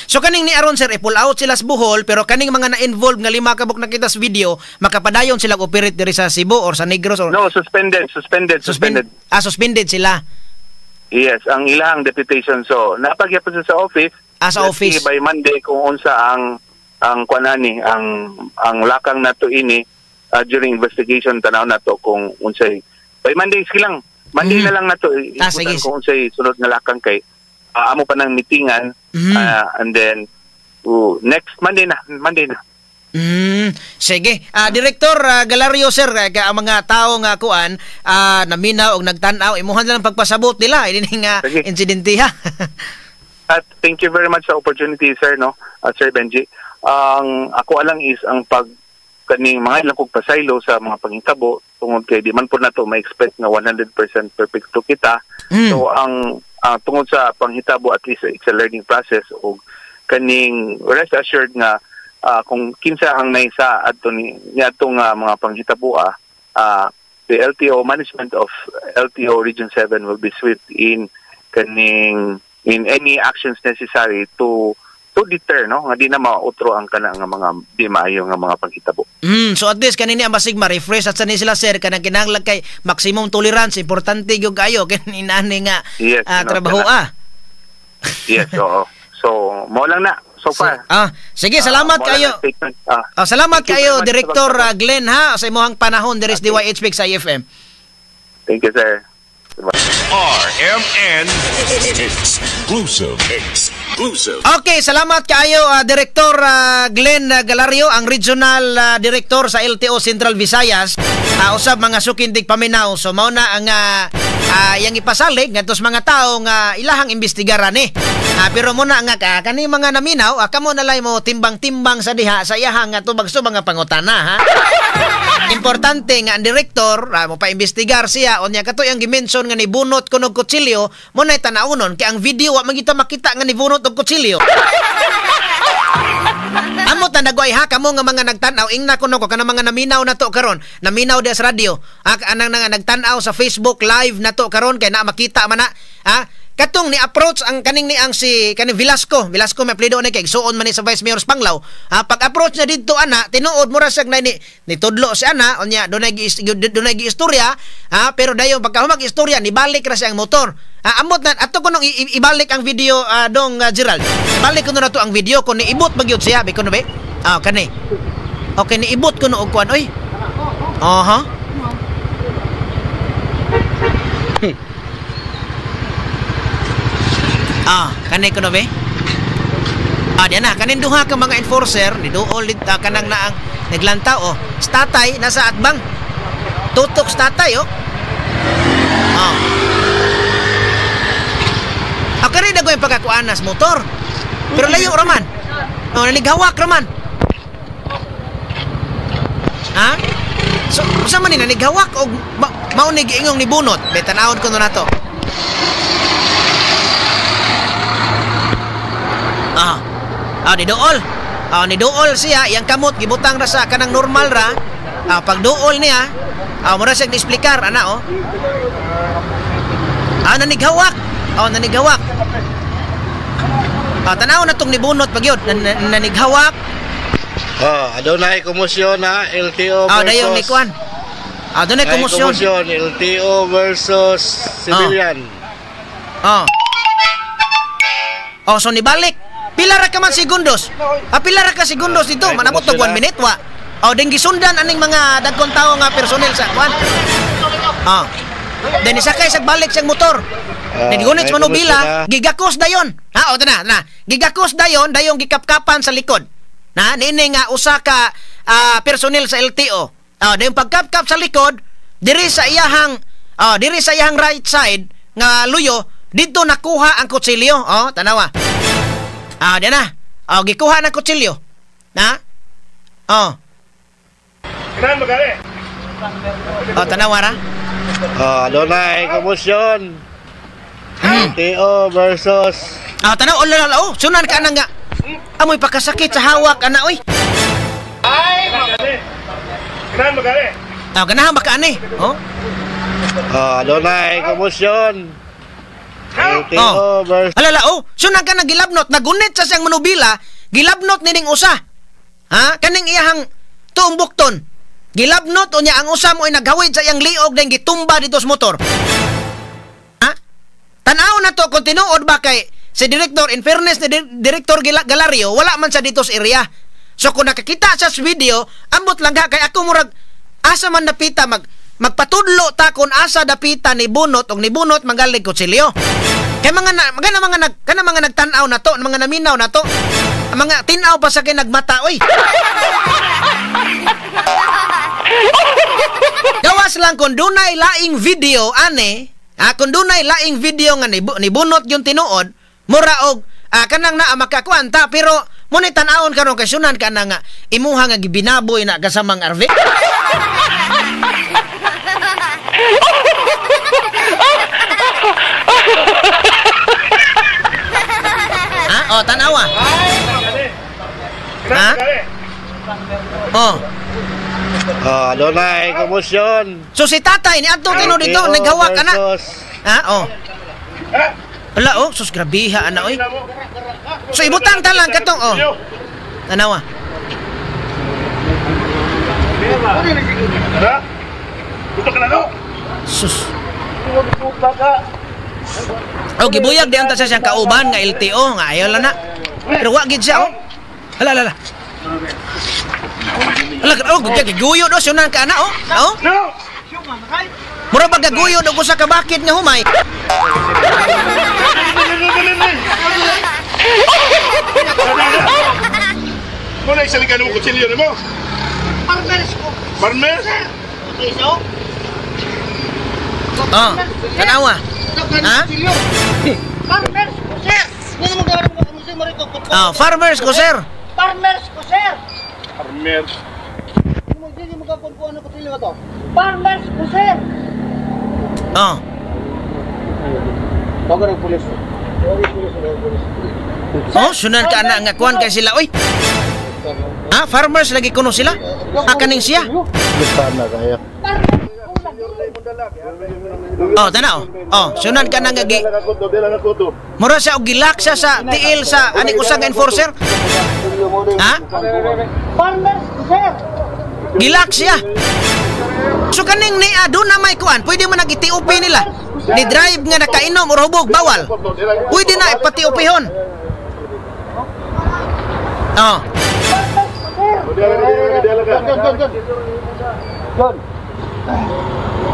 So kaning ni aron, sir, i-pull out sila sa Bohol pero kaning mga na-involved nga lima ka buok nakita sa video makapadayon sila operate diri sa Cebu or sa Negros or No, suspended, suspended, suspended. Ah, suspended sila. Yes, ang ilang deputation. So, napagyapon siya sa office. Ah, sa Let's office. see by Monday kung unsa ang kuan ani, ang lakang nato ini during investigation, tanaw nato kung unsay by Monday, sige lang. Monday na lang nato Ah, sige. kung unsay sunod nga lakang kay amo pa nang meetingan and then next Monday na, Monday na. Sige. Director Galario, sir, ang mga tao nga kuan naminaw og nagtan-aw, imuhan lang pagpasabot nila ini nga Sige. insidente ha. At thank you very much sa opportunity, sir, no, Sir Benji. Ang ako lang is ang pag kaning mga ilang kog pasaylo sa mga panghitabo tungod kay di man po nato ma-expect nga 100% perfecto kita. So ang tungod sa panghitabo, at least it's a learning process og kaning rest assured nga kung kinsa ang naisa adto ni niadto nga mga panghitabo, the LTO management of LTO Region 7 will be swift in kaning in any actions necessary to deter, no, nga di na mautro ang kana nga mga di maayo nga mga panghitabo. So at least kanini ang basig ma-refresh at sa ni sila, sir, kanang kinahanglan kay maximum tolerance, importante gyud kayo kini nani nga Yes, no, trabaho kana. Yes, oo. So mo lang na so far. Ah, sige, salamat Mo lang kayo. ang statement. Ah, salamat Thank you kayo very much sa Director pagtawag. Glenn ha sa imong panahon diri sa DYHP sa IFM. Thank you, sir. Bye. RMN. Exclusive. Exclusive. Exclusive. Okay, salamat kaayo Director Glenn Galario, ang Regional Director sa LTO Central Visayas. Usab mga sukindig paminaw. So mao na ang yang ipasalig ngadto sa mga tawo nga ilahang imbestigaran ni. Pero muna nga kani mga naminaw, kamo na lay mo timbang-timbang sa diha sa iyahang tubag sa mga pangutana ha. Importante nga ang direktor mo pa-imbestigar siya unya kato yang gimension nga nibunot kuno og kutsilyo mo nay tan-awnon kay ang video wa man kita makita nga nibunot og kutsilyo. Amo ta nagoy ha kamo nga mga nagtan-aw ingna kuno ko kana mga naminaw nato karon, naminaw diha sa radyo, anang nga nagtan-aw sa Facebook live nato karon kay na makita man na ha. Katong ni-approach ang kaning ni ang si kaning Velasco may apelyido ni kay igsuon man ni sa Vice Mayor Panglao. Ha, pag-approach niya didto ana, tinuod mura siya ni nitudlo si ana unya dunay giistorya ha, pero dayon pagka humag istorya nibalik ra siya ang motor. Ha, amot na ato kunong ibalik ang video dong Gerald. Ibalik kuno nato ang video kun niibot magyud siya bi kuno be. Ah, kani. Okay, niibot kuno og kuan oy. Aha. Ah, kani kuno be? Ah, diyan na kanin duha ka mga enforcer ni duol kanang naang naglantaw oh. Statay nasa atbang. Tutok statay oh. Ah. Ako rin dagoy pagkakuanas motor. Pero layo raman. Oh, nanighawak raman. Ha? So, usa man ni nanighawak og mao ni giingong ni bunot. Be tan-awon kuno nato. Ah, ni duol. Ah, ni duol siya, yang kamot gibutang ra sa kanang normal ra. Ah, pag duol niya, mura siya ni-explicar ana oh. Ah, nanighawak. Oh, nanighawak. Ah, tan-aw na tong nibunot pagyud, nanighawak. Oh, adunay komosyon na LTO versus. Ah, dayon ni kuan. Ah, adunay komosyon. LTO versus civilian. Oh. Oh, so nibalik. Pila ra ka man segundos? Ah, pila ra ka segundos dito? Manabot og 1 minute wa. Oh, ding gisundan aning mga dagkong tawo nga personnel sa kuan. Ah. Then isakay sa balik siyang motor. Nigunit sa manubila, gigakos dayon. Ha, o na, na. Gigakos dayon, dayong gikapkapan sa likod. Na niini nga usa ka personnel sa LTO. Ah, dayon pagkapkap sa likod, diri sa iyahang right side nga luyo, didto nakuha ang kutsilyo. Oh, tanawa. Ah, diyan na. Oh, gikuha ng kutsilyo. Na? Oh. Kailan magari? Oh, tanawa ra. Oh, adunay komosyon. LTO versus. Ah, tanaw, oh, lala, oh, sunan ka na nga. Amoy pakasakit sa hawak, ana, oy. Ay, kailan magari? Ah, ganahan ba ka, ani? Oh? Oh, adunay komosyon. LTO versus. Alala, oh, sunan ka na gilabnot, nagunit sa siyang manubila, gilabnot nining usa. Ha? Kaning iyahang tuong bukton. Gilabnot, unya ang usa mo ay naghawid sa iyang liog dahil gitumba dito sa motor. Ha? Tanaw na to kung tinuod ba kay si Director, in fairness ni Director Galario, wala man sa dito sa area. So kung nakakita siya sa video, ambot lang ka kay ako murag asa man napita magpatudlo ta kung asa dapita ni bunot og ni bunot magalig kutsilyo. Kay mga mga nagtan-aw na to, mga naminaw na to, mga tin-aw pa sa kay nagmata oy. Gawas lang kung dunay laing video ane, kung dunay laing video nga nibunot yung tinuod, mura og kanang naa makakuan ta, pero muna tan-awon karon kay sunan ka na nga imuha nga gibinaboy na kasamang RV. Ha? Oh, tanawa. Ha? Oh. Oh, adunay komosyon. So si tatay ni adto kino dito naghawak ana. Ha? Oh. Ala oh, sus grabiha ana oy. So ibutang ta lang katong oh. Tanawa. Ha? Gusto ka na no? Sus. Oh, gibuyag di anta sa siyang kauban nga LTO nga ayaw lang na. Pero wa gid siya oh. Hala hala. Hala, oh, giguyo do sunan ka ana oh. Oh. No! Mura ba gaguyo do ko sa kabakit nga humay. na isalikan mo kutsilyo nimo? Farmers ko. Farmers? Sir. Okay, so? Oh, tanawa. Ha? Farmers ko, sir. Oh, farmers ko, sir. Farmers ko, sir. Farmers. Farmers ko, sir. Oh. Oh, sunan ka ana nga kuan kay sila oy. Ah, farmers lagi kuno sila. Ah, kaning siya. Oh, tanaw. Oh, sunan ka na nga gi. Mura siya og gilak siya sa tiil sa aning usa nga enforcer. Ha? Farmers ko, sir. Gilak siya. So kaning niya doon na may kuan, pwede mo nag-TOP nila. Ni drive nga nakainom or hubog bawal. Pwede na ipati-upihon. Oh.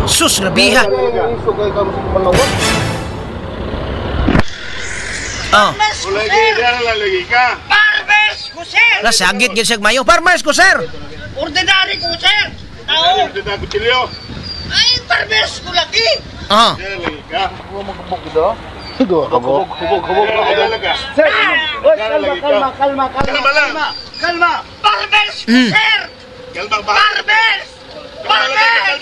Sus, labiha. Oh. Farmers ko, sir. Farmers ko, sir. Lasagit gyud siya mayo. Farmers ko, sir. Ordinary ko, sir. Tao. Ay, farmers ko lagi. Oh. Sir, kalma, kalma, kalma, kalma, kalma. Farmers ko, sir. Farmers. Farmers.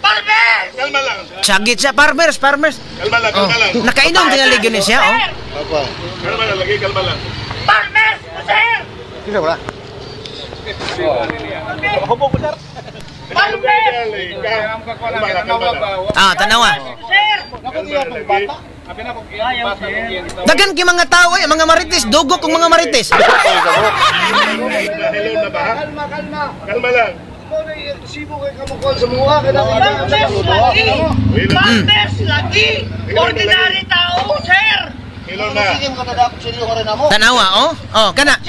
Farmers. Kalma lang. Sagit siya, farmers, farmers. Kalma lang, Oh. kalma lang. Nakainom tingali gyud ni siya, oh. Kalma lang lagi, kalma lang. Farmers ko, sir. Farmers. Kalma lang, kalma lang. Ah, tanawa. Sir. Kalma lang lagi. Dagan kay mga tao eh, mga marites, dugo kong mga marites. Hello na ba? Kalma, kalma. Kalma lang. Farmers lagi. Farmers lagi. Ordinary tao, sir. Hello na. Tanawa, oh. Oh, kana.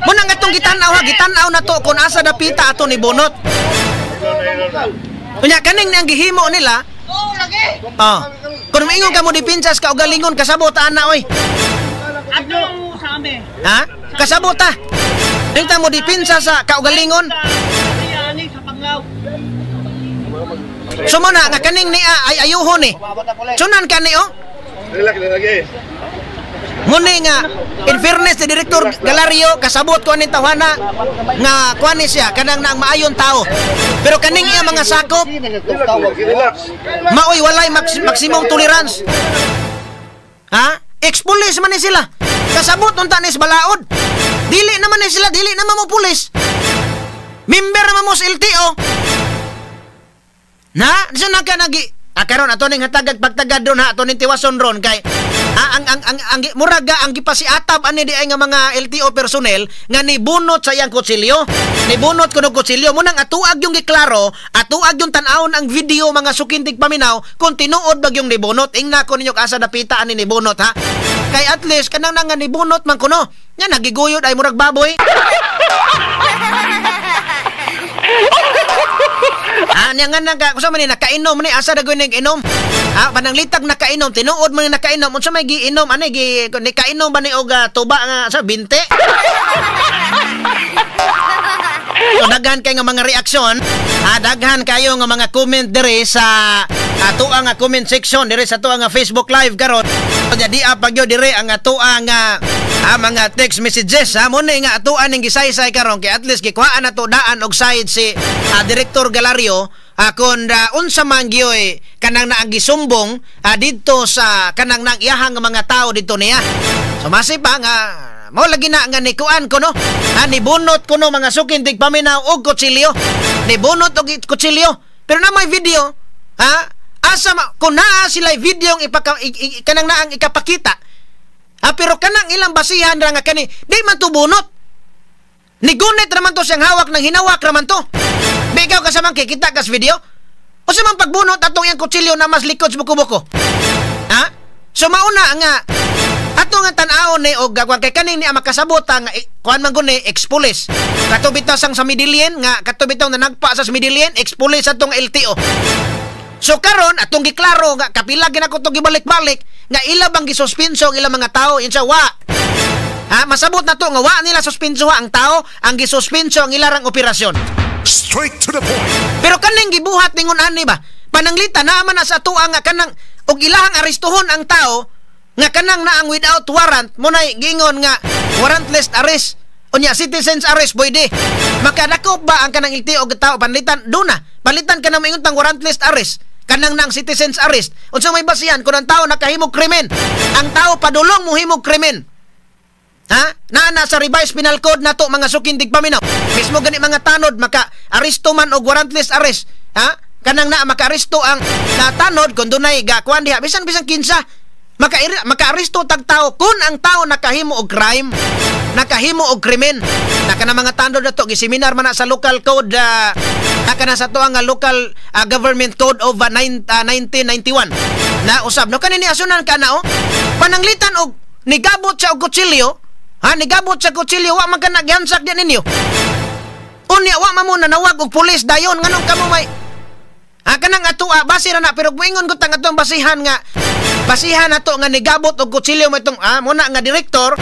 Muna nga itong gitanaw ha, gitanaw na to kung asa dapita ato ni Bonot. Hello na, hello na. Unya kaning ang gihimo nila. Oo, lagi. Oh. Kung maingon ka mo dipinsas ka ugalingon kasabot ana oy. Ano sa amin? Ha? Kasabot ta. Dingta mo dipinsa sa kaugalingon. Sa ani sa Panglao. So mo na nga kaning niya ay ayuhon eh. Sunan ka ni oh. Relax na lagi. Muni nga in fairness ni Director Galario kasabot ko aning tawhana nga kuan ni siya kanang naang maayon tao. Pero kaning iya mga sakop Relax. maoy walay maximum tolerance. Ha? Ex-police man ni sila. Kasabot unta ni sa balaod. Dili naman ni sila, dili naman mo pulis. Member naman mo sa LTO. Na, sa naka nagi karon ato ning hatagag pagtagad ron ha, ato ning tiwason ron kay ang muraga ang gipasiatab ani di ay nga mga LTO personnel nga nibunot sa iyang kutsilyo. Nibunot kuno kutsilyo munang atuag yung giklaro, atuag yung tan-awon ang video mga sukintig paminaw kung tinuod bag yung nibunot. Ingna ko ninyo asa dapita ani nibunot ha. Kay at least kanang nga nibunot man kuno. Nya nagiguyod ay murag baboy. Ah, niya nga naka, kusa man ni nakainom ni asa dagoy ning inom. Ah, pananglitag nakainom, tinuod man ni nakainom, unsa may giinom ani gi ni kainom ba ni og tuba nga sa 20? So daghan kay nga mga reaksyon, daghan kayo nga mga comment diri sa atoa nga comment section diri sa atoa nga Facebook Live karon. Nya di pagyo diri ang atoa nga mga text messages ha mo ni nga atoa ning gisaysay karon kay at least gikuhaan nato daan og side si Director Galario kun unsa man gyoy kanang naang gisumbong didto sa kanang nang iyahang nga mga tao didto niya. So masi pa nga mao lagi na nga nikuan ko no. Nibunot ko no mga sukin tig paminaw og kutsilyo. Nibunot og kutsilyo. Pero na may video, ha? Asa ma, kung naa sila video kanang naang ikapakita. Ha, pero kanang ilang basihan ra nga kani, di man to bunot. Nigunit raman to siyang hawak nang hinawak raman to. Di ikaw kasamang kikita kas video. O sa man pagbunot atong iyang kutsilyo na mas likod sa buko-buko. Ha? So mauna nga ato nga tan-awon ni og gagwan kay kaning niya makasabot nga kuan man guni ex-police. Kato bitaw sang sa Medellin nga kato bitaw nanagpa sa Medellin ex-police atong LTO. So karon atong giklaro nga kapila ginako to gibalik-balik nga ila bang gisuspenso ang ilang mga tao insa wa. Ha, Masabot na to nga wa nila suspensuha ang tao, ang gisuspenso ang ilarang operasyon. Straight to the point. Pero kaning gibuhat ningon ani ba? Pananglita naa man na sa atoa nga kanang og ilahang arestuhon ang tao nga kanang naang without warrant mo nay giingon nga warrantless arrest. Unya citizens arrest pwede. Makadakop ba ang kanang LTO og tao panlitan duna? Palitan ka na moingon tang warrantless arrest. Kanang nang citizens arrest. Unsa may basihan kun ang tao nakahimog krimen? Ang tao padulong mohimog krimen. Ha? Naa na sa revised penal code nato mga suking tigpaminaw. Mismo gani mga tanod maka aresto man og warrantless arrest. Ha? Kanang na makaaresto ang natanod kung dunay gakuan diha bisan bisan kinsa maka-aresto tag tao kun ang tao nakahimo og crime, nakahimo og krimen. Na kana mga tanod nato giseminar man na sa local code kana sa to ang local government code of 1991. Na usab no kanini asunan ka na oh. Pananglitan og nigabot sa og kutsilyo. Ha, nigabot sa kutsilyo, wa man ka nagyansak diyan ninyo. Unya, wa man mo nanawag og pulis dayon nganong kamo may ha, kanang atua base ra na pero moingon ko tang atong basihan nga basihan nato nga nigabot og kutsilyo mo itong muna nga direktor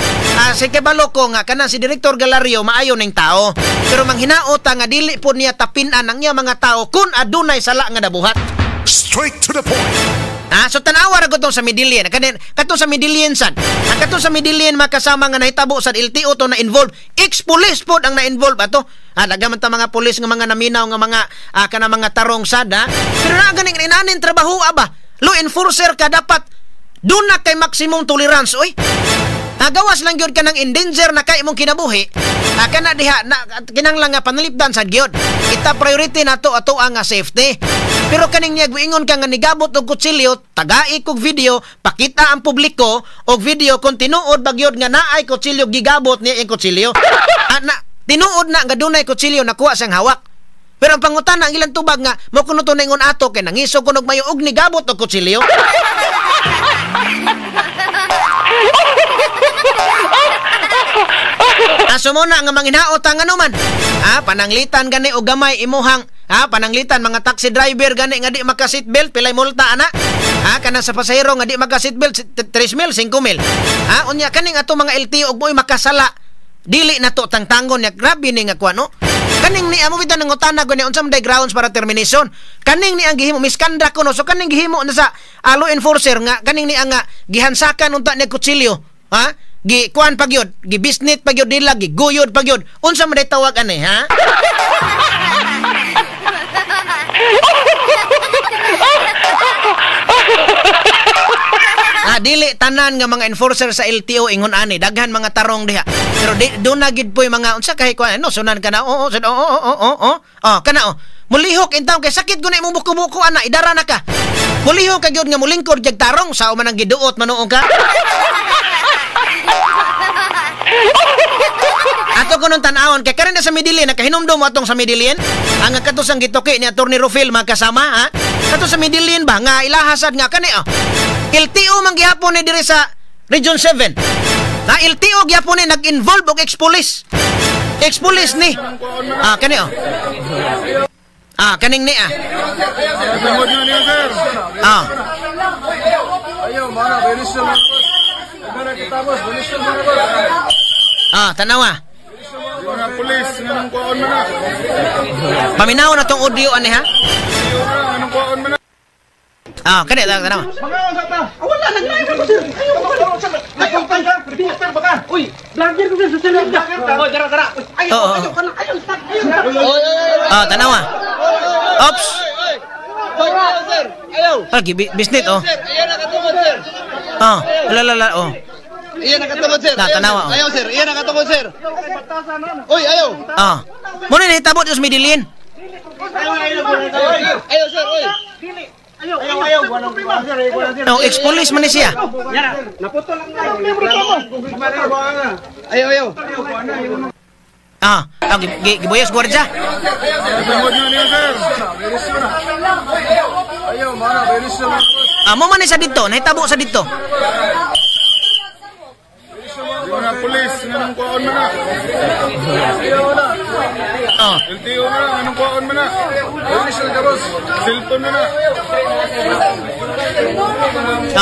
si kabalo ko nga kanang si Direktor Galario maayo ning tao. Pero manghinaot ta nga dili po niya tapinan ang iya mga tao kun adunay sala nga nabuhat. Straight to the point. Ha, so tanawa ra gud sa Medellin. Kanin katong sa Medellin sad. Ang katong sa Medellin makasama nga nahitabo sad LTO to na involved. Ex-police pod ang na-involve ato. Ha, daghan man ta mga pulis nga mga naminaw nga mga kana mga tarong sad ha. Pero naa ganing inanin trabaho aba. Law enforcer ka dapat duna kay maximum tolerance oy. Ha, gawas lang gyud ka ng endanger na kay imong kinabuhi. Ha, kana diha na kinahanglan nga panalipdan sad gyud. Kita priority nato ato ang safety. Pero kaning niya guingon ka nga nigabot og kutsilyo, tagai kog video, pakita ang publiko og video kung tinuod ba gyud nga naay kutsilyo gigabot niya ang kutsilyo. Na, tinuod na nga dunay kutsilyo nakuha siyang hawak. Pero ang pangutana ang ilang tubag nga mo kuno to ningon ato kay nangisog kunog mayo og nigabot og kutsilyo. Aso mo na nga manghinaot ang ano man. Ha, pananglitan gani og gamay imuhang ha, pananglitan mga taxi driver gani nga di maka seatbelt pilay multa ana. Ha, kanang sa pasahero nga di maka seatbelt 3,000, 5,000. Ha, unya kaning ato mga LTO og mo'y makasala. Dili na to tangtangon nya grabe ni nga kuan no. Kaning ni amo bitan nangutana gani unsa man day grounds para termination. Kaning ni ang gihimo misconduct kuno so kaning gihimo na sa law enforcer nga kaning ni ang gihansakan unta niya kutsilyo. Ha? Gi kuan pagyod, gi bisnit pagyod nila, gi guyod pagyod. Unsa man day tawag ani ha? Ah, dili tanan nga mga enforcer sa LTO ingon ani, daghan mga tarong diha. Pero do na gid poy mga unsa kay kuan ano sunan kana oo oo oo oo. Oh, kana oh. Mulihok intaw kay sakit gud na imong buko-buko ana, idara na ka. Mulihok ka gyud nga mulingkod gyud tarong sao man ang giduot manuong ka. Ato ko nung tan-awon kay karon na sa Medellin nakahinumdum atong sa Medellin ang kato sang gituki ni Attorney Rufil mga kasama ha. Kato sa Medellin ba nga ilahasad nga kani oh. LTO man gihapon ni diri sa Region 7. Na LTO gihapon ni nag-involve og ex-police. Ex-police ni. Ah kani oh. Ah kaning ni ah. Ah. Ah, tanawa. Paminaw na tong audio ani ha. Ah, kani lang tanawa. Wala nag-live ako sir. Ayaw reporter ba ka? Uy, vlogger ko sir, social media. Oy, dara dara. Ayaw, ayaw kana, ayaw stop, ayaw. Ah, tanawa. Ops. Ah, bisnit oh. Ah, la oh. Iyan nakatukod sir. Tanawa, oh. Ayaw sir, iyan nakatukod sir. Uy, ayaw. Ah. Muna nahitabo sa Medellin. Ayaw sir, uy. Ayaw, No, ex-police man ni siya. Ayaw, ayaw. Ah, gibuyos gwardiya. Ah, mo man ni sa dito, nahitabo sa dito. Mga pulis, anong kuwaon man na? Oh. LTO na, anong kuwaon man na? Cellphone na na.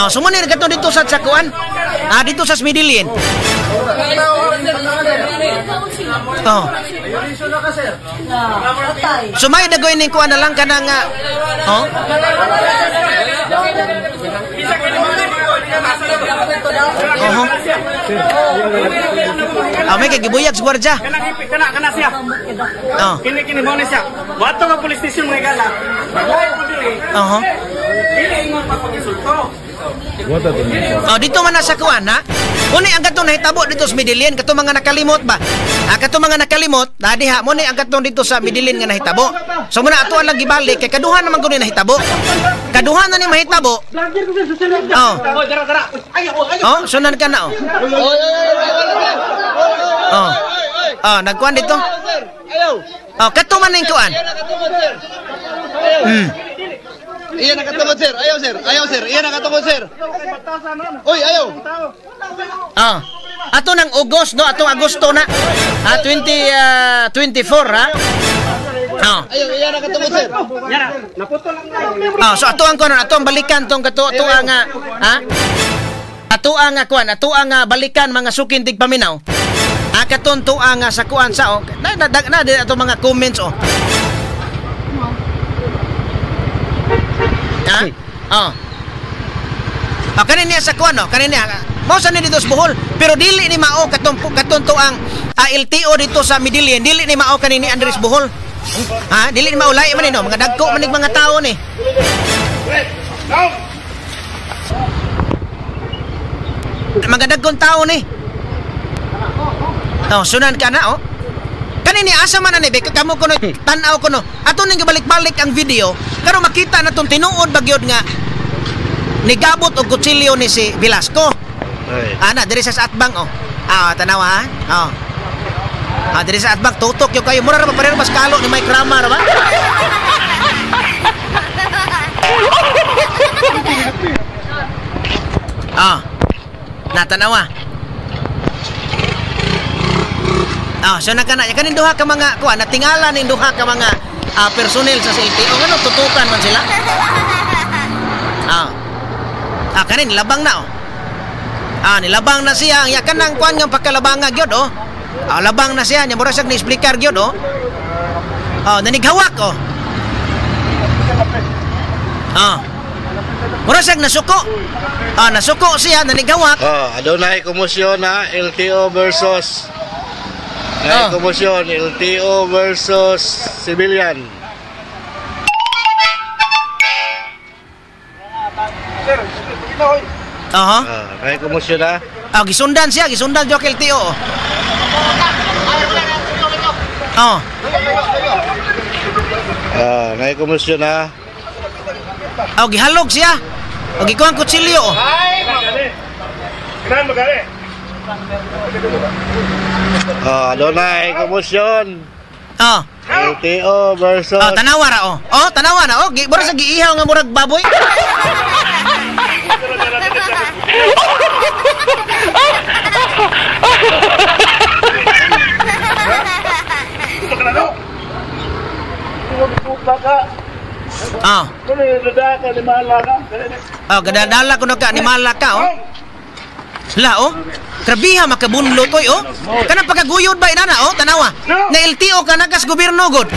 Oh, sumunir kato dito sa Sakuan. Ah, dito sa Medellin. Oh. So may dagoy ning kuan na lang kana nga oh. Oho. Ah, may kagibuyag sa gwardiya. Kana siya. Oh. Kini mo ni siya. Wato ka police station mga gala. Oho. Dili ingon pagpagisulto. Oh, dito man na sa kuan ha. Muni ang katong nahitabo dito sa Medellin, katong mga nakalimot ba? Ah, katong mga nakalimot, na diha muni ang katong dito sa Medellin nga nahitabo. So muna ato lang gibalik kay kaduha naman kuno nahitabo. Kaduha na ni mahitabo. Oh. Oh, sunan ka na oh. Oh. Oh, nagkuan dito. Oh, kato man ning kuan. Iya nakatumod sir. Ayaw sir. Ayaw sir. Iya nakatumod sir. Oy, ayaw. Ah. Ato nang August no, atong Agosto na. Ah, 20 24 ha. Ah. Ayaw, iya nakatumod sir. Ah, so ato ang kuan, ato ang balikan tong kato ato ang ha. Ato ang kuan, ato ang balikan mga sukin tigpaminaw. Ah, katon to ang sa kuan sa oh. Na na, na, na ato mga comments oh. Ha? Oh. Ah, kanin niya sa kuan no, kanin niya. Mao sa ni dito sa Bohol, pero dili ni mao katong katon to ang LTO dito sa Medellin, dili ni mao kanin ni Andres Bohol. Ha, dili ni mao lahi man ni no, mga dagko man ni mga tao ni. Mga dagkong tao ni. Oh, sunan ka na oh. Kanini asa man ani beka kamo kuno tan-aw kuno. Ato ning gibalik-balik ang video karon makita na tong tinuod ba gyud nga nigabot og kutsilyo ni si Velasco. Ay. Ana diri sa atbang oh. Ah, tanawa ha. Oh. Ah, diri sa atbang tutok yo kayo mura ra ba pareho mas kalo ni Mike Rama ra ba? Ah. Natanawa. Ah, so nagkana kanin duha ka mga kuan natingala ning duha ka mga personnel sa LTO ngano tutukan man sila. Ah. Ah, kanin labang na oh. Ah, nilabang na siya ang yakan nang kuan nga pagkalabanga gyud oh. Ah, labang na siya nya mura siya ni-explicar gyud oh. Ah, nanighawak oh. Ah. Mura siya nasuko. Ah, nasuko siya nanighawak. Oh, adunay komosyon na LTO versus Ay, Oh. komosyon, LTO versus civilian. Aha. Ah, may komosyon na. Ah, gisundan siya, gisundan jud LTO. Oh. Oh. Ah, may komosyon na. Oh, gihalog siya. O gikuha ang kutsilyo. Oh. Kailangan magari. Ah, adunay komosyon. Oh. LTO versus Oh, tanawa ra oh. Oh, tanawa na oh. Mura sa giihaw nga murag baboy. Ah. Oh, gadadala kuno ka ni Malaka oh. La oh. Grabiha makabunlot oy oh. Kanang pagkaguyod ba inana oh, tanawa. Na LTO ka nagas gobyerno god.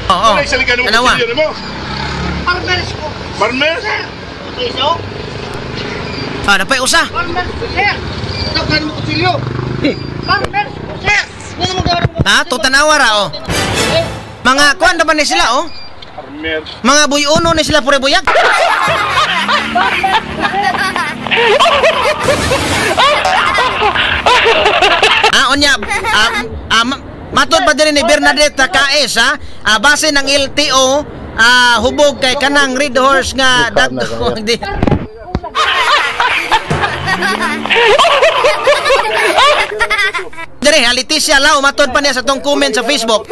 Oh, oh. Tanawa. Farmer. Ah, napay usa. Ha, to tanawa ra oh. Mga kuan na ba ni sila oh? Farmer. Mga buyono ni sila pure buyag. Ah, unya matod pa din ni Bernadette Kaes ha. Ah, base ng LTO hubog kay kanang Red Horse nga dagko di. Dire, Leticia Lau matod pa niya sa tong comment sa Facebook.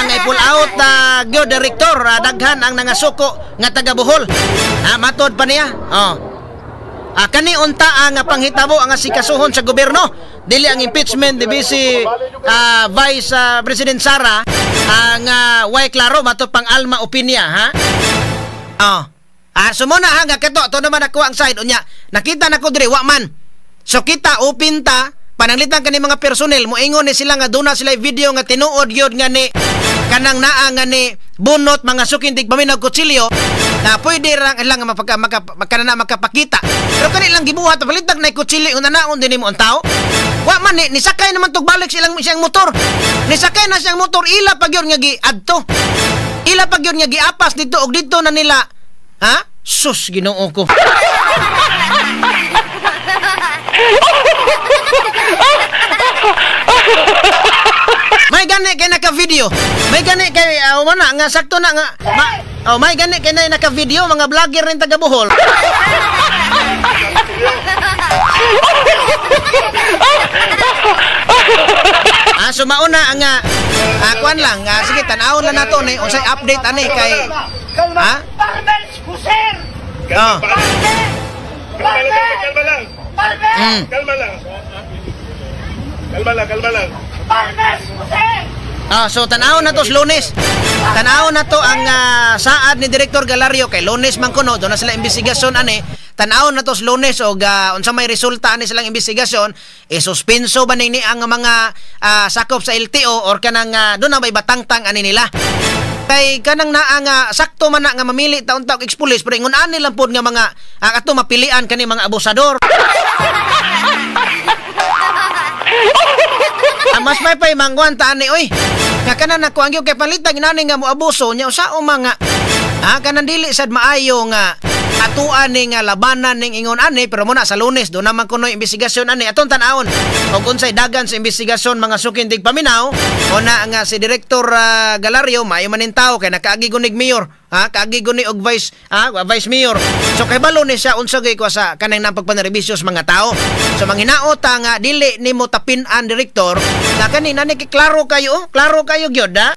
Ang i-pull out gyud director daghan ang nangasuko nga taga Bohol. Ha, matod pa niya. Oh. Ah, kani unta ang panghitabo ang asikasuhon sa gobyerno. Dili ang impeachment ni Vice Vice President Sara ang way klaro matod pang Alma Opinia ha. Oh. So mo na ha, kato to naman ako ang side unya. Nakita nako diri wa man. So kita open ta pananglitan kani mga personnel moingon ni sila nga duna sila video nga tinuod gyud nga ni kanang naa nga ni bunot mga suking tigpaminaw kutsilyo na pwede ra lang makapakita. Pero kani lang gibuhat palitag na kutsilyo una naon din nimo ang tao. Wa man ni nisakay naman tug balik silang siyang motor. Nisakay na siyang motor ila pa gyud nga giadto. Ila pa gyud nga giapas dito og dito na nila. Ha? Sus, Ginoo ko. May gani kay naka-video. May gani kay wala nga sakto na nga. May gani kay na naka-video mga vlogger rin taga Bohol. So mauna ang kuan lang. Sige, tan-awon lang nato ni unsay update ani kay ha? Oh. Kalma lang. Kalma lang. Kalma lang, kalma lang. So tan-awon na to sa Lunes. Tan-awon na to ang saad ni Director Galario kay Lunes man kuno do na sila investigasyon ani. Tan-awon na to sa Lunes og unsa may resulta ani silang investigasyon, isuspenso ba ni ang mga sakop sa LTO or kanang do na may batangtang ani nila. Kay kanang naa nga sakto man na nga mamili taon taog ex-police pero ingon ani lang pod nga mga ato mapilian kani mga abusador. Mas may pay mangguan ta ani oy. Nga kanan nako ang kay palitag inani nga moabuso nya usa o mga kanan dili sad maayo nga atuan ni nga labanan ning ingon ani pero muna sa Lunes do naman kuno investigasyon ani atong tan-awon og unsay dagan sa investigasyon mga suking tigpaminaw una nga si Director Galario maayo man nin tawo kay nakaagi gunig mayor ha kaagi guni og vice vice mayor so kay balo ni siya unsa gay ko sa kanang nang pagpanarebisyo sa mga tao so manghinaot ta nga dili nimo tapin-an director nga kani nani kay klaro kayo klaro kayo gyud ha.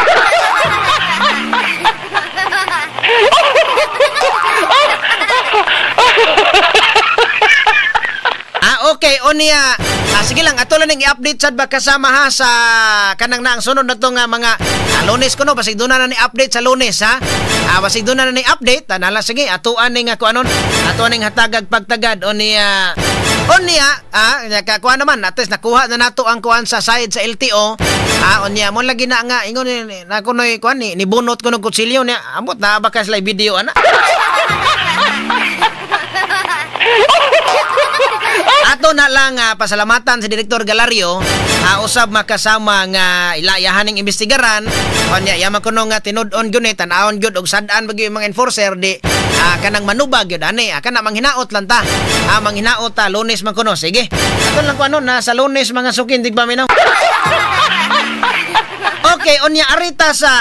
Okay, onya. Sige lang, ato lang ning i-update sad ba kasama ha sa kanang naang sunod na to nga mga Lunes kuno basig doon na ni update sa Lunes ha. Basig doon na ni update tanala sige atuan ning ako anon atuan ning hatagag pagtagad onya. Onya, kakuha naman at least nakuha na nato ang kuan sa side sa LTO. Onya mo lagi na nga ingon na kunoy kuan ni nibunot kuno kutsilyo niya. Ambot na ba ka sila video ana. Ato na lang pasalamatan si Direktor Galario usab makasama nga ilayahan ning imbestigaran unya yaman kuno nga tinud-on gyud ni tan-awon gyud og sad-an ba gyud mga enforcer di kanang manubag gyud ani kana manghinaot lang ta manghinaot ta Lunes man kuno sige ato lang kuno na sa Lunes mga sukin tigpaminaw. Okay, unya arita sa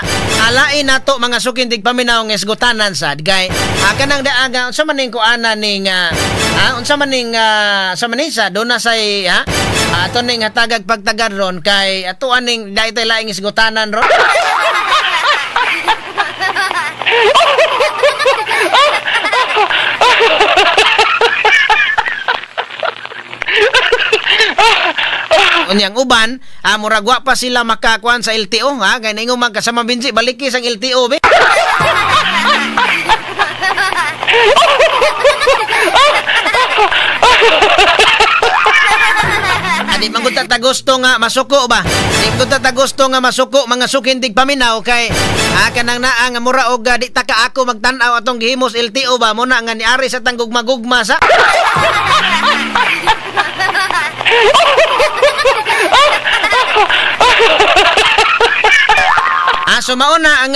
alain nato mga sukin tigpaminaw nga isgutanan sad kay kanang daaga unsa man ning kuana ning unsa man ning sa manisa do na say ato ning hatagag pagtagad ron kay ato aning dai tay laing isgutanan ron. Unyang uban, murag wa pa sila makakuan sa LTO ha, kay naingon man kasama binsi baliki sang LTO be. Adi man gud ta gusto nga masuko ba? Di man gud ta gusto nga masuko mga sukin tigpaminaw kay kanang naa nga mura og di ta ka ako magtan-aw atong gihimos LTO ba mo na nga niari sa tang gugma-gugma sa. So mauna ang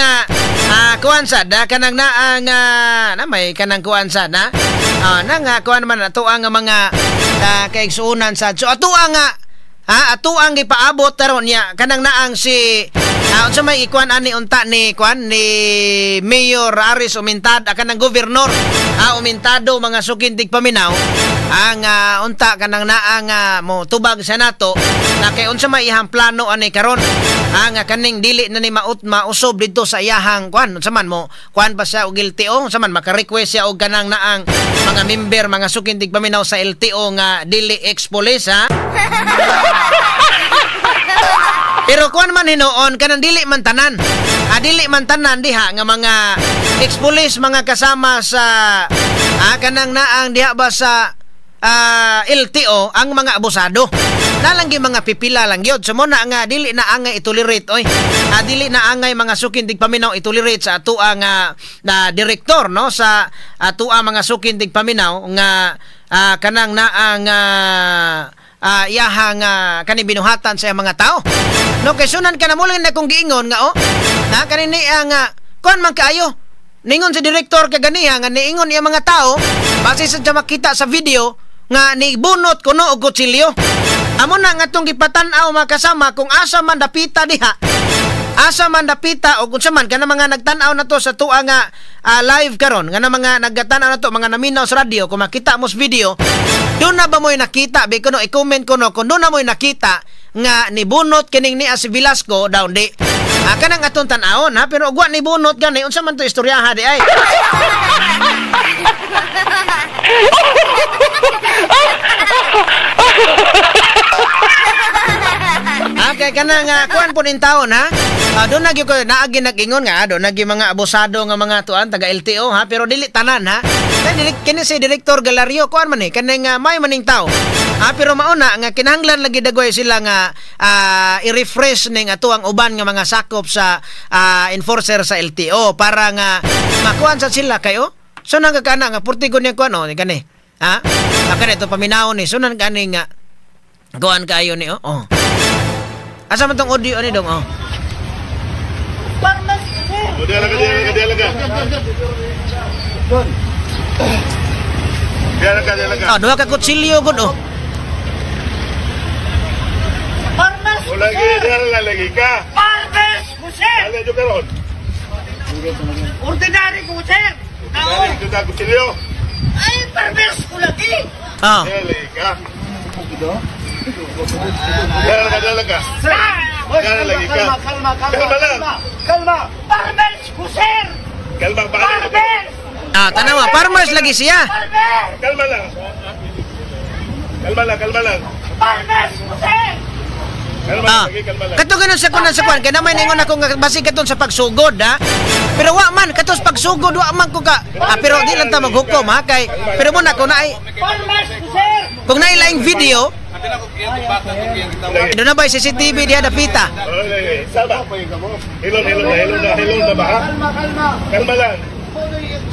kuan sad kanang naa nga na may kanang kuan sad na na nga kuan man ato ang mga kaigsuonan sad so ato ang ato ang gipaabot taron niya kanang naang si unsa may ikuan ani unta ni kuan ni Mayor Aris Umintad kanang gobernador Umintado mga sukin tigpaminaw ang unta kanang naa nga mo tubag sa nato na kay unsa may iyang plano ani karon nga kaning dili na ni mausob didto sa iyahang kuan unsa man mo kuan pa siya og LTO unsa man maka-request siya og kanang naang mga member mga sukin tigpaminaw sa LTO nga dili ex-police ha. Pero kuan man hinuon kanang dili man tanan. Dili man tanan diha nga mga ex-police mga kasama sa kanang naang diha ba sa LTO ang mga abusado. Nalanggi mga pipila lang gyud. So mo na nga dili na angay itolerate oy. Dili na angay mga suking tigpaminaw itolerate sa atoa nga na direktor no sa atoa mga suking tigpaminaw nga kanang naang iyahang kani binuhatan sa mga tao. No kay sunan ka na muling na kung giingon nga oh. Na kani niya nga kuan man kaayo. Ningon si direktor kaganiha nga niingon iya mga tao base sa makita sa video nga nibunot kuno og kutsilyo. Amo na nga tong gipatan-aw makasama kung asa man dapita diha. Asa man dapita o kung sa man kana mga nagtan-aw na to sa tuwa nga live karon nga na mga nagtan-aw na to mga naminaw sa radyo kung makita mo sa video doon na ba mo'y nakita be kuno i-comment kuno kung doon na mo'y nakita nga nibunot kining niya si Velasco daw di. Kanang atong tan-awon ha pero ugwa nibunot gani unsa man to istoryaha di ay. Okay, kanang kuan po nin taon ha. Doon na gyud ko naagi nag-ingon nga doon nagi mga abusado nga mga tuan taga LTO ha pero dili tanan ha. Kay kini si Direktor Galario kuan man eh kaning may maning tao. Pero mauna nga kinahanglan lagi dagway sila nga i-refresh ning ato ang uban nga mga sakop sa enforcer sa LTO para nga makuan sa sila kayo. So nagakana nga purti ko niya kuan oh kani. Ha? Kani ito paminawon ni sunan kani nga kuan kaayo ni oh. Oh. Asa man tong audio ani dong oh. Ah, duha ka kutsilyo gud oh. Lagi, lagi ka. Farmers ko sir. Dali jo karon. Ordinary ko sir. Dali jo ka kutsilyo. Ay, farmers ko lagi. Ah. Dali ka. Dali ka. Dali ka. Kalma, kalma, Kalma lang. Kalma. Farmers ko sir. Kalma pa. Farmers. Ah, tanawa, farmers lagi siya. Farmers. Kalma lang. Kalma lang, kalma lang. Farmers ko sir. Kalma Ah. lang, kalma lang. Kato ganun sa kunan sa kuan kay naman ingon ako nga basi katon sa pagsugod ha. Pero wa man kato sa pagsugod wa man ko ka pero di lang ta maghukom ha kay pero mo na kung naay Farmers ko sir. kung naay laing video doon na ba CCTV diha dapita. Sama. Hilon, hilon na, hilon na, hilon na ba ha? Kalma, kalma. Kalma lang.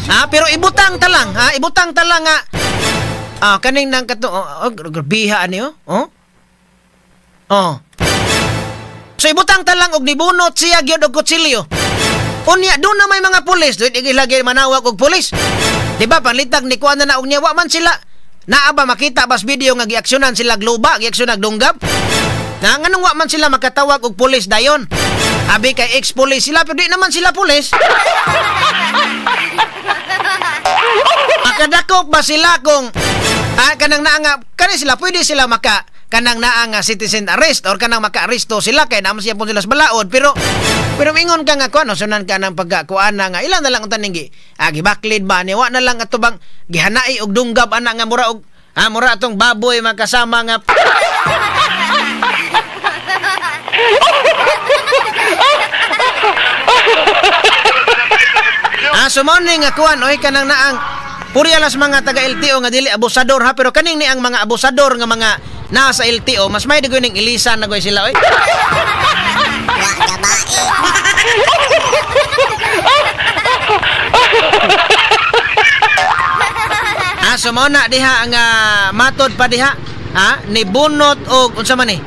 Ha, pero ibutang ta lang ha, ibutang ta lang nga. Ah, kaning nang kato oh, grabiha ani oh. Oh. Oh. So ibutang ta lang og nibunot siya gyud og kutsilyo. Unya doon na may mga pulis, doon ilagay manawag og pulis. Di ba panlitag ni kuan na og niya wa man sila. Naa ba makita bas video nga giaksyonan sila gluba, giaksyonan dunggab? Na nganong wa man sila makatawag og pulis dayon? Abi kay ex-police sila pero di naman sila pulis. Makadakop ba sila kung kanang naa nga kani sila pwede sila maka kanang naa nga citizen arrest or kanang maka-aresto sila kay naman siya po sila sa balaod pero mingon ka nga kuan sunan ka ng pagkakuan na nga ilan na lang unta ning gibaklid ba ni wa na lang ato bang gihanai og dunggab ana nga mura og mura atong baboy makasama nga so mo ni nga kuan oy kanang naang puri alas mga taga LTO nga dili abusador ha pero kaning ni ang mga abusador nga mga nasa LTO mas may dagoy ning ilisan na goy sila oy. So mao na diha ang matod pa diha ha nibunot og unsa man ni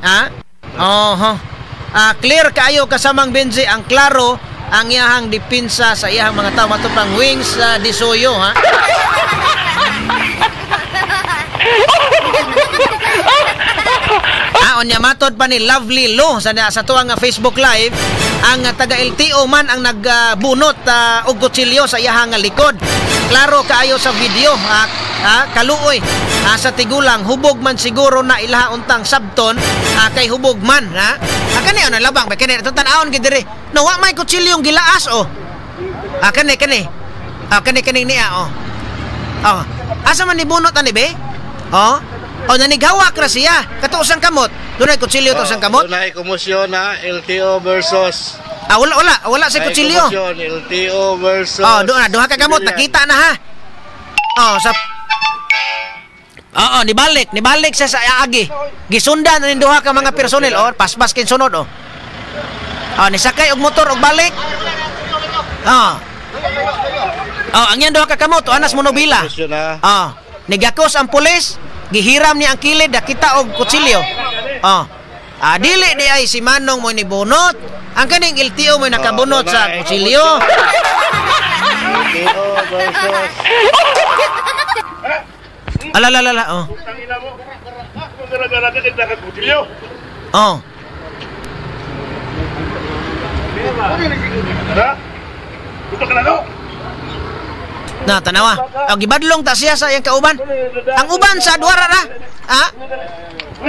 ha oho clear kaayo kasamang Benji ang klaro ang iyahang depensa sa iyahang mga tao mato pang wings disuyo ha. Unya matod pa ni Lovely Lo sa tuwang Facebook Live ang taga LTO man ang nagbunot og kutsilyo sa iyahang likod. Klaro kaayo sa video kaluoy sa tigulang hubog man siguro na ilaha untang sabton kay hubog man ha. Kani ano labang ba kani itong tan-awon gid diri. No wa may kutsilyong gilaas oh. Kani kani. Kani kani niya oh. Oh. Asa man nibunot ani be? Oh. O nanighawak ra siya. Kato usang kamot. Dunay kutsilyo to usang kamot. Dunay komosyon na LTO versus Ah, wala sa kutsilyo. LTO versus. Oh, doon na duha ka kamot, nakita na ha. Oh, sa Oo, nibalik siya sa agi. Gisundan na ning duha ka mga personnel, oh, paspas kin sunod oh. Oh, nisakay og motor og balik. Oh. Oh, ang yan duha ka kamot, oh, anas monobila. Oh, nigakos ang pulis, gihiram niya ang kilid, nakita og kutsilyo. Oh. Ah, dili di ay si Manong mo nibunot. Ang kaning LTO mo nakabunot sa kutsilyo. LTO versus. Alalala, oh. Oh. Na tanawa. Oh, gibadlong ta siya sa iyang kauban. Ang uban sa duara ra. Ah?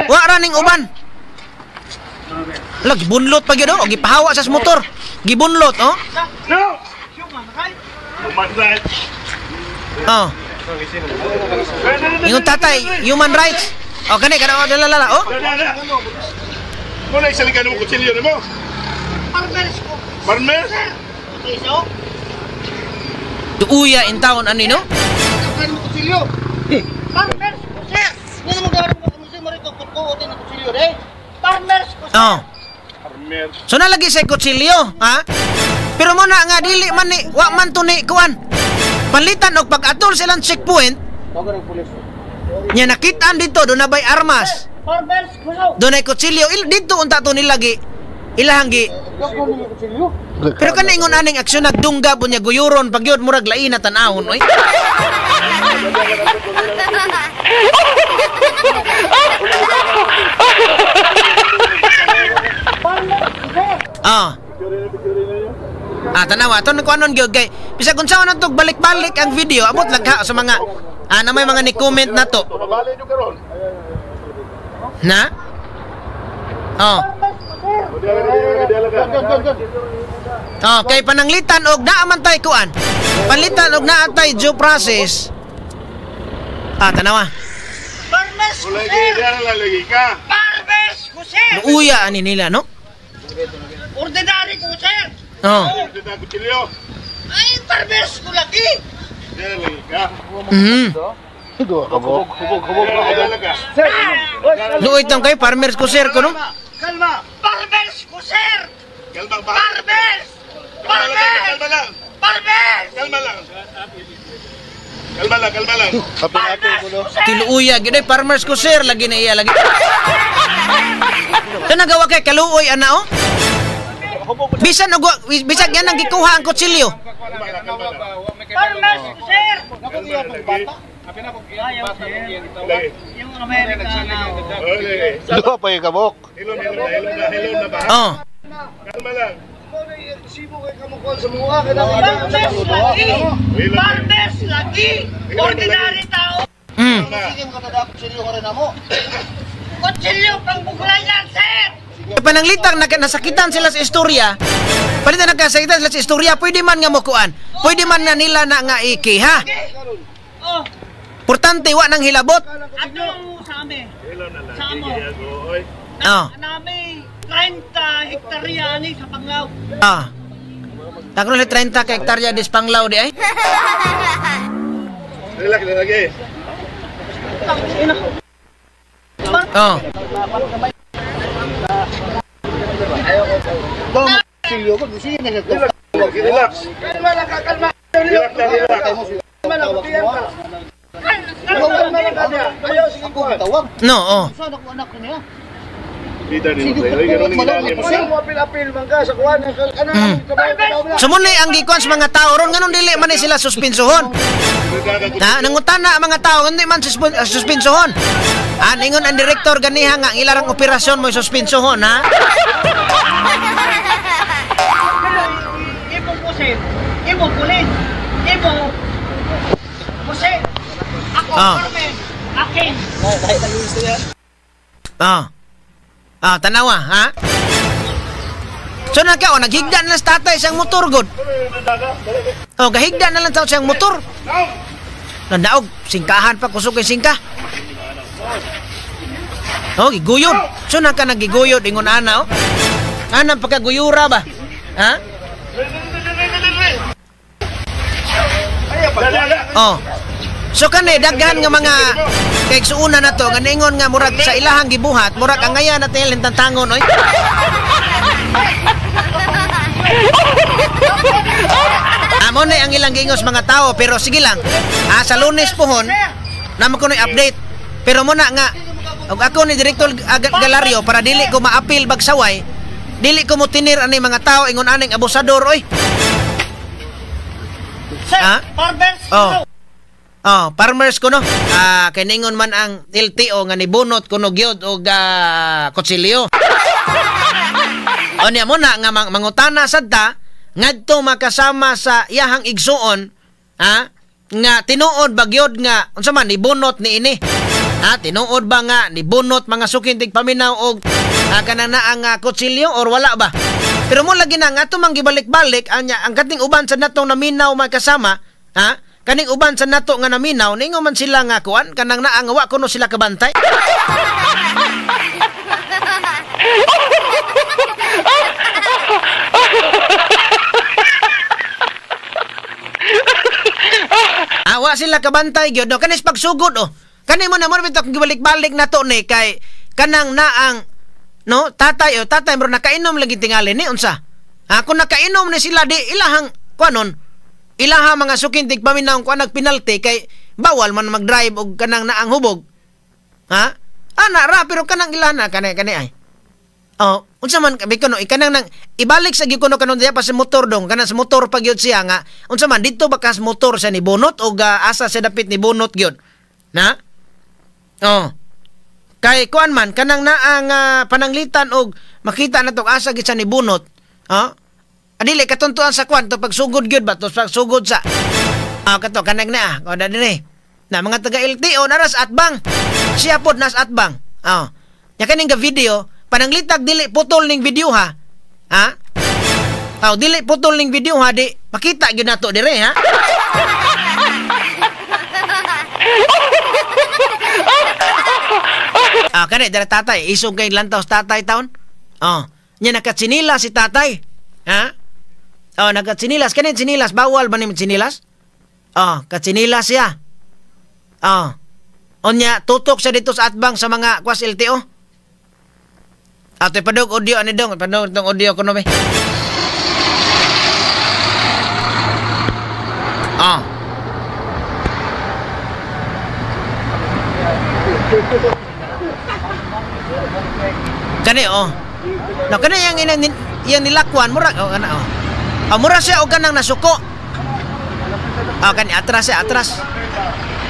Wa ra ning uban. Ala, gibunlot pa gyud oh, gipahawa sa motor. Gibunlot oh. No. Oh. Ingon tatay, human rights. Oh, kani kana oh, lalala oh. Mo na isalikan mo kutsilyo nimo. Farmers ko. Farmers? Duuya in town ani no? Farmers ko, sir. Ngano mo gawin mo mo rito kutkuotin ang kutsilyo de? Farmers ko, sir. Oh. So nalagi sa kutsilyo, ha? Pero mo na nga dili man ni wa man to ni kuan. Panlitan og pag-atol silang checkpoint. Nya nakitaan dito do na bay armas. Farmers ko. Do nay kutsilyo dito unta to nilagi. Ilahang gi. Pero kani ingon aning aksyon nagdungga bunya guyuron pag yun murag lain na tan-awon oy. Ah. Ah, tanawa ato nang kuanon gyud kay bisag unsa man tog balik-balik ang video abot lang ka sa mga na may mga ni-comment na to. Na? Oh. Oh, kay pananglitan og naa man tay kuan. Panglitan og naa tay due process. Ah, tanawa. Farmers ko, sir. Farmers ko, sir. Luuya ani nila no? Ordinary ko, sir. Oh. Ay, farmers ko lagi. Mhm. Luoy tong kay farmers ko sir ko no? Kalma. Farmers ko, sir. Farmers. Farmers. Farmers. Kalma lang. Kalma lang, kalma lang. Tiluuya gid ay farmers ko sir lagi na iya lagi. So nagawa kay kaluoy ana oh. Bisan og bisag yan ang gikuha ang kutsilyo. Farmers ko, sir. Yung Amerika na. Duha pa yung kabok. Oh. Kalma lang. Farmers lagi. Farmers lagi. Ordinary tao. Kutsilyo pang bugulayan, sir. Pananglitang nasakitan sila sa istorya. Palitan nagkasakitan sila sa istorya, pwede man nga mokuan. Pwede man na nila na nga iki, ha? Oh. Importante wa nang hilabot. Ano sa amin? Sa amo. Oh. Nami 30 hektarya ani sa Panglao. Ah. Nagro 30 ka hektarya dis Panglao di ay. Relax lagi. Oh. Relax. Relax, relax. No, oh. So muna ang gikuan sa mga tao ron nganong dili man sila suspinsuhon. Na nangutan na ang mga tao hindi man suspinsuhon. Ah, ningon ang direktor ganiha nga ang ilarang operasyon mo suspinsuhon, ha? Imo pusit, imo pulis, imo pusit. Ako farmer, akin. Ah. Ah, tanawa, ha? So nagka, oh, naghigda na lang sa tatay siyang motor, god. Oh, gahigda na lang sa siyang motor. Nandaog, singkahan pa, kusog kay singka. Oh, giguyod. So na ka nagiguyod ingon ana oh. Anang pagkaguyura ba? Ha? Oh. So kani daghan nga mga kay suuna na to nga ningon nga murag sa ilahang gibuhat, murag ang ngaya na tel tantangon oy. Amo na ang ilang giingos mga tao pero sige lang. Ah, sa Lunes pohon namo kunoy update. Pero muna nga og ako ni Direktor Galario para dili ko maapil bagsaway, dili ko motinir ani mga tao ingon aning abusador oy. Sir, Ha? farmers. Oh. Oh, farmers kuno. Ah, kay ningon man ang LTO nga nibunot kuno gyud og kutsilyo. O niya muna nga mangutana sad ta ngadto makasama sa iyahang igsuon, ha? Nga tinuod ba gyud nga unsa man nibunot niini? Ha, tinuod ba nga nibunot mga sukintig paminaw og kanang naa nga kutsilyo or wala ba? Pero mo lagi na nga ato mang gibalik-balik anya ang kating uban sa natong naminaw makasama, ha? Kaning uban sa nato nga naminaw ningo man sila nga kuan kanang naa nga wa kuno sila kabantay. Awa sila kabantay gyud no kanis pagsugod oh. Kani mo na mo bitaw gibalik-balik nato ni kay kanang naang no tatay oh tatay bro nakainom lagi tingali ni unsa. Ha, kung nakainom ni sila di ilahang kuanon ilaha mga sukintig paminaw kuan nagpenalty kay bawal man mag-drive og kanang naang hubog. Ha? Ana ra pero kanang ilana kani kani ay. Oh, unsa man biko no ikanang nang ibalik sa gyud kuno kanon diya pa sa motor dong kanang sa motor pa gyud siya nga unsa man didto ba kas motor siya ni bunot og asa siya dapit ni bunot gyud. Na? Oh. Kay kuan man kanang naang pananglitan og makita na tong asa gyud siya ni bunot. Ha? Adili katuntuan sa kuan to pagsugod gyud ba to pagsugod sa kato kanang naa o dinhi. Na mga taga LTO naras atbang. Siya pod nas atbang. Oh. Nya kaning ga video pananglitag dili putol ning video ha. Ha? Aw dili putol ning video ha di makita gyud nato dire ha. Ah kani dara tatay isog kay lantaw sa tatay taon. Oh, nya nakatsinilas si tatay. Ha? Oh, nakatsinilas kani tsinilas bawal ba ni tsinilas? Oh, katsinilas siya. Oh. Onya tutok siya dito sa atbang sa mga kwas LTO. Ate padog audio ani dong, padog tong audio kuno be. Ah. Kani oh. No kani yang yang nilakwan murag oh kana oh. Ah mura siya og kanang nasuko. Ah kani atras siya, atras.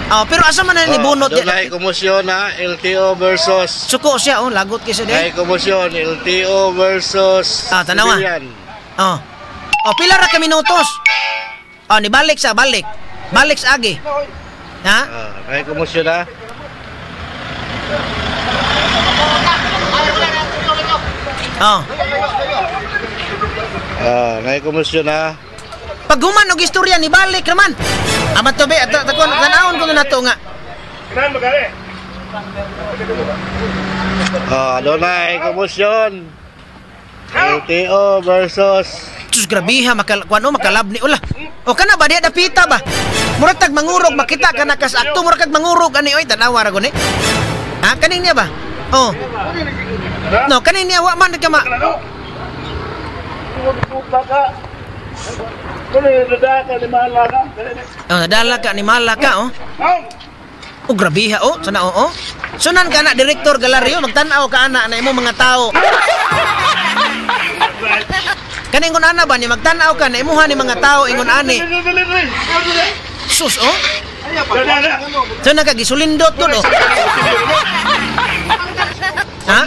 Oh, pero asa man na nibunot di? Dunay komosyon na LTO versus suko siya oh, lagot kay siya di. Dunay komosyon LTO versus tanawa. Oh. Oh, pila ra ka minutos. Oh, nibalik sa balik. Balik sa agi. Ha? Dunay komosyon na. Oh. Dunay komosyon na. Paghuman og istorya nibalik raman. Amat to be ato takon tanawon ko na nato nga. Dunay komosyon. LTO versus Sus grabiha makalkuan o makalabni ula. O kana ba diha dapita ba? Murag tag mangurog makita ka na kas akto murag kag mangurog ani oy tanawa ra guni. Ha kaning niya ba? Oh. No kaning niya wa man ka ma. Oh, nadala ka ni Malaka oh. Oh grabiha oh, sana oh. Sunan ka na Direktor Galario magtan-aw ka ana na imo mga tao. Kani ingon ana ba ni magtan-aw ka na imuha ni mga tao ingon ani. Sus oh. So nakagisulindot gud oh. Ha?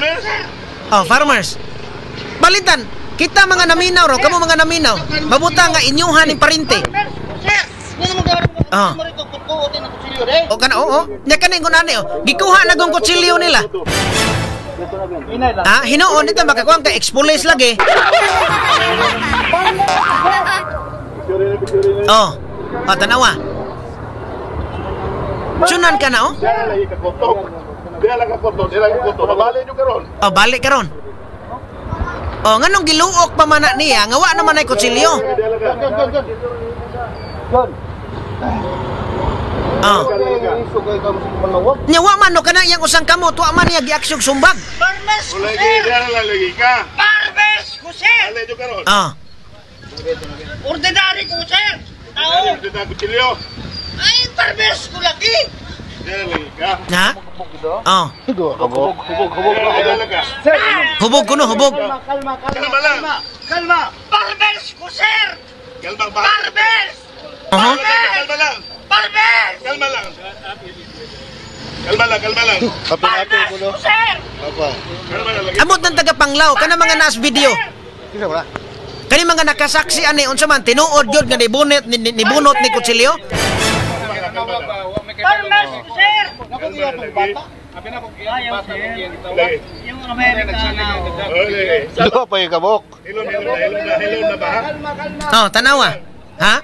Oh, farmers. Balitan, kita mga naminaw ro, kamo mga naminaw. Mabuta nga inyuhan ning parente. Oh. O kana oo. Nya kani ingon ani oh. Gikuha na gong kutsilyo nila. Ah, hinuon dito makakuha kay ex-police lagi. Oh. Oh, tanawa. Sunan ka na oh. Diha lang ka korto, diha lang ka korto. Mabali nyo karon. Oh, balik karon. Oh, nganong giluok pa man na niya nga wa naman ay kutsilyo. Diha lang ka. Oh. Nya wa man no kana iyang usang kamot, wa man niya giaksyog sumbag. Farmers ko, Lagi, sir! diha lang lagi ka. Farmers ko, sir! Bali nyo karon. Oh. Ordinary ko, sir! Tao! Dito na kutsilyo. Ay, farmers ko lagi! Diha lang lagi ka. Ha? Oh. Hubog, hubog, hubog. Diha lang ka. Hubog kuno, hubog. Kalma lang. Kalma! Farmers ko, sir! Kalma ba? Farmers! Oho. Kalma lang. Farmers! Kalma lang. Kalma lang, kalma lang. Apil-apil ko no. Farmers ko, sir! Apa. Kalma lang lagi. Amot ng taga-Panglao kana mga naas video. Kisa wala. Kani mga nakasaksi ani unsa man tinuod gyud nga nibunot ni, nibunot ni kutsilyo? Farmers ko, sir! Kalma lang lagi. Lagi. Yung Amerika na. Oh, lagi. Duha pa yung kabok. Hilom, hilom na, hilom na, hilom na ba? Oh, tanawa. Ha?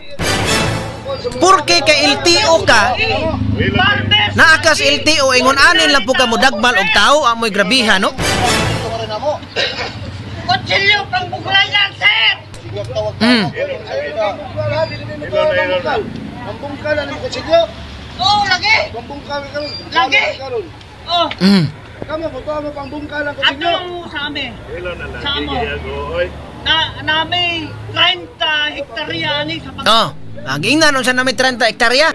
Porke kay LTO ka, Hilom. Farmers! naa ka sa LTO ingon anin lang po ka modagbal og tao amoy grabiha no? Kutsilyo pang buglayan, sir! Hilom na, hilom na. Oo, lagi! Lagi! Oh, ato sa amin. Hilom na lang. Sa amo. Oy. Na, nami 30 hektarya ani sa pag. Oh, ang ingnan unsa na may 30 hektarya.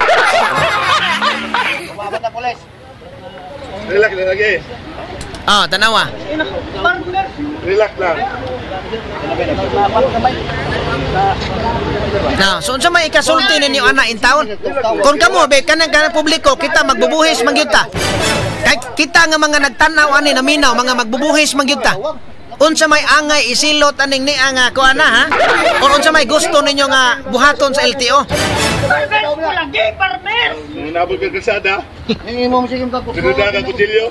Relax lang lagi. Oh, tanawa. Farmers! Relax lang. Na, so unsa may ikasulti ninyo ana in taon? Kung kamo be kanang kanang publiko kita magbubuhis man gyud ta. Kay kita nga mga nagtan-aw ani naminaw mga magbubuhis man gyud ta. Unsa may angay isilot aning niya nga kuan na ha? Or unsa may gusto ninyo nga buhaton sa LTO? Farmers ko lagi! Farmers! Nabot ka kalsada. Sinuda ka kutsilyo.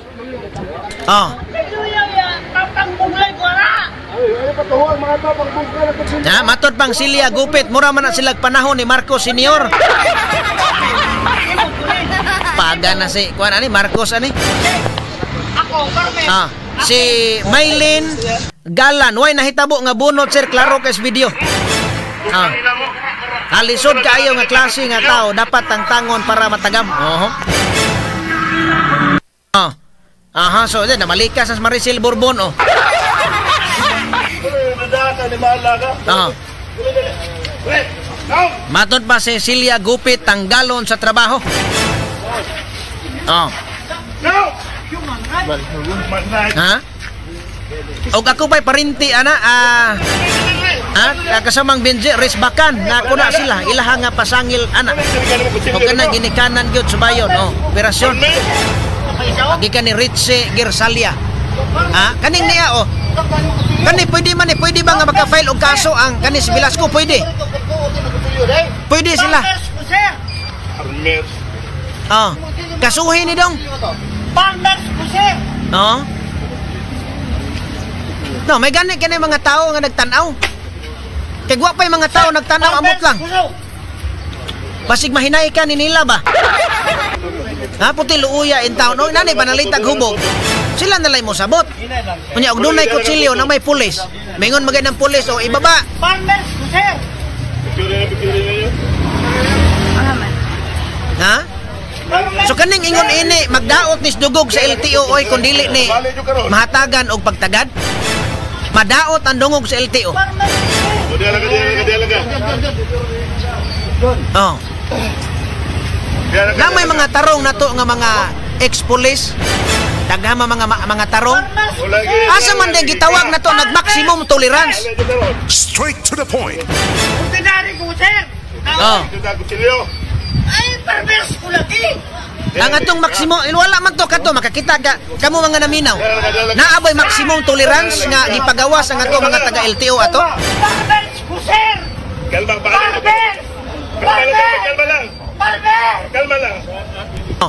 Oh. Kutsilyo ya! Pang buglay ko ara! Na, matod pang Silya Gupit, mura man na silag panahon ni Marcos Senior. Paga na si kuan ani Marcos ani. Ako, farmers! Ah, si Maylin Galan, way nahitabo nga bunot sir, klaro kay sa video. Ah. Alisod kaayo nga klase nga tao dapat tangtangon para matagam. Oho. Ah. Aha, so din namalikas sa Maricel Bourbon oh. Sinuda ka, limala ka. Ah. Matod pa si Celia Gupit tanggalon sa trabaho. Oh. No! Manay. Ha? Og ako pa'y parinti ana kasamang Benji Resbakan na ako na sila ilaha nga pasangil ana. Og kana ginikanan gyud subayon oh, operasyon. Gikan ni Ritze Gersalia. Ah, kaning niya oh. Kani pwede man ni pwede ba nga maka-file og kaso ang kani si Velasco pwede. Pwede sila. Farmers ko, sir! Farmers. Oh. Kasuhin ni dong. Farmers ko, sir! No? No, may gani kani mga tao nga nagtan-aw. Kay wa pa'y mga tao nagtan-aw amot lang. Basig mahinay ka ni nila ba? Ha, puti luuya in town. O, nanay, panalitag hubog. Sila nalay mo sabot. Unya, og dunay kutsilyo na may pulis. Mingon magay ng pulis o ibaba. Farmers ko, sir! Picture na, picture na yun. Ha? So kaning ingon ini magdaot ni dugog sa LTO oy kun dili ni mahatagan og pagtagad. Madaot ang dungog sa LTO. O, diha lang ka, diha lang ka, diha lang ka. Oh. Diha lang ka, Na may mga tarong nato nga mga ex-police. Daghan man mga tarong. O, lagi. Asa man din gitawag nato nag maximum tolerance. Bali nyo karon. Straight to the point. Ordinary ko, sir! Oh. Sinuda kutsilyo. Ay, farmers ko lagi! Ang atong maximum, wala man to kato makakita ka kamo mga naminaw. Naaboy maximum tolerance nga gipagawas ang ato mga taga LTO ato. Farmers ko, sir! Kalma, bali. Farmers! Kalma lang, kalma lang. Farmers! Kalma lang. Oh.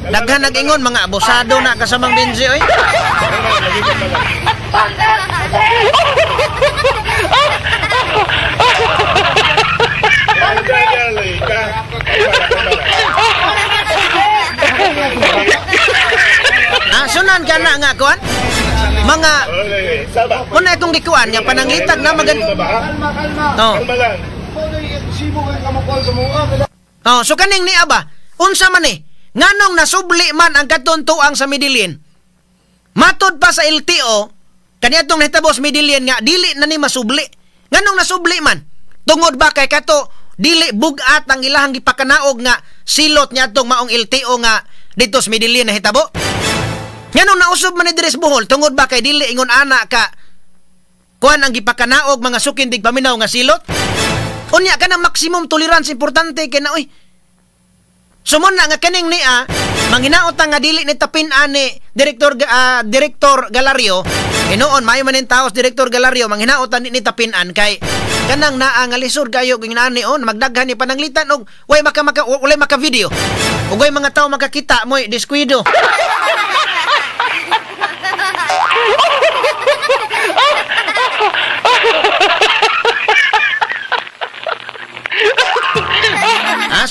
Daghan nag-ingon mga abusado na kasamang Benji oy. Kalma lang, lagi, kalma lang. Farmers ko, sir! Diha lang, diha lang lagi ka. Kalma lang, kalma lang. Sunan ka na nga kuan? Mga una itong gikuan nga pananglitan na magan. Oh. Oh, so kaning niya ba? Unsa man ni? Nganong nasubli man ang katong tuang sa Medellin? Matod pa sa LTO, kaniadtong nahitabo sa Medellin nga dili na ni masubli. Nganong nasubli man? Tungod ba kay kato dili bug-at ang ilahang gipakanaog nga silot niadtong maong LTO nga dito sa Medellin nahitabo? Nganong nausob man ni diri sa Bohol? Tungod ba kay dili ingon ana ka kuan ang gipakanaog mga sukin tigpaminaw nga silot? Unya ka ng maximum tolerance importante kay na oy. Sumon na nga kaning niya manghinaot nga dili ni tapin ani Direktor Direktor Galario. Hinuon maayo man ning taos Direktor Galario manghinaot ni tapin-an kay kanang naa nga lisod kayo ginani on magdaghan ni pananglitan og way maka maka walay maka video. Ug way mga tawo makakita moy diskuido.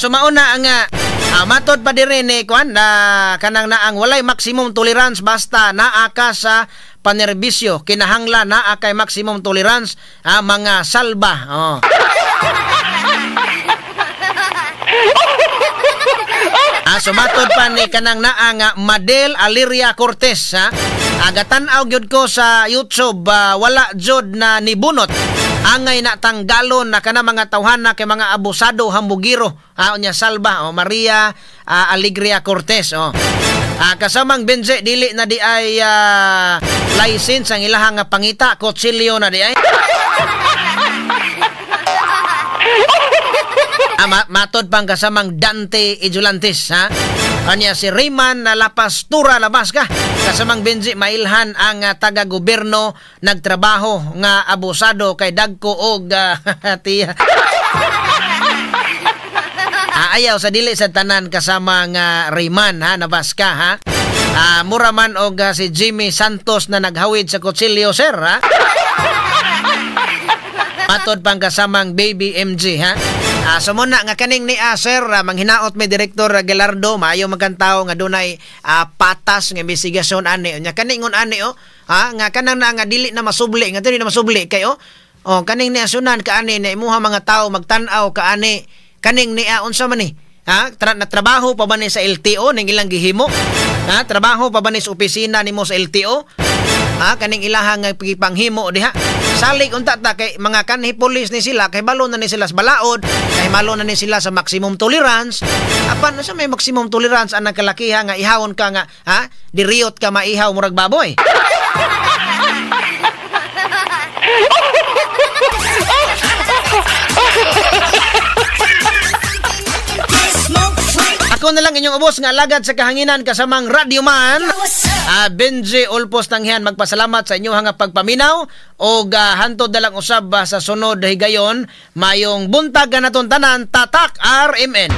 So mauna ang matod pa diri ni kuan na kanang naang walay maximum tolerance basta naa ka sa panerbisyo, kinahanglan naa kay maximum tolerance mga salba. Oh. So matod pa ni kanang naa nga Madel Aliria Cortez ha. Agatan-aw gyud ko sa YouTube, wala jud na nibunot. Angay na tanggalon na kana mga tawhana kay mga abusado hambugiro unya salba o Maria Alegria Cortez oh. Kasamang Benze dili na di ay license ang ilahang pangita kutsilyo na di ay. Matod pang kasamang Dante Ijulantes ha. Kanya si Rayman na Lapastura labas ka. Kasamang Benji mailhan ang taga-gobyerno nagtrabaho nga abusado kay dagko og tiya. Ayaw sa dili sa tanan kasama nga Rayman ha nabas ka ha. Mura man og si Jimmy Santos na naghawid sa kutsilyo sir ha. Matod pang kasamang Baby MG ha. So muna nga kaning ni sir manghinaot may Direktor Gallardo maayo magkantawo nga dunay patas nga investigasyon ani nya kaning ngon ani oh ha nga kanang na nga dili na masubli nga dili na masubli kay oh oh kaning ni asunan kaani na imuha mga tawo magtan-aw kaani kaning ni unsa man ni ha na trabaho pa ba ni sa LTO ning ilang gihimo ha trabaho pa ba ni sa opisina nimo sa LTO ha kaning ilahang nga gipanghimo diha. Salig unta ta kay mga kanhi pulis ni sila kay balo na ni sila sa balaod, kay malo na ni sila sa maximum tolerance. Apan unsa may maximum tolerance ang kalakiha nga ihawon ka nga ha diriyot ka maihaw murag baboy. Ako na lang inyong ubos nga alagad sa kahanginan kasamang Radyoman Benji Ulpos Tanghian magpasalamat sa inyong nga pagpaminaw og hantod na lang usab sa sunod higayon mayong buntag naton tanan. Tatak RMN.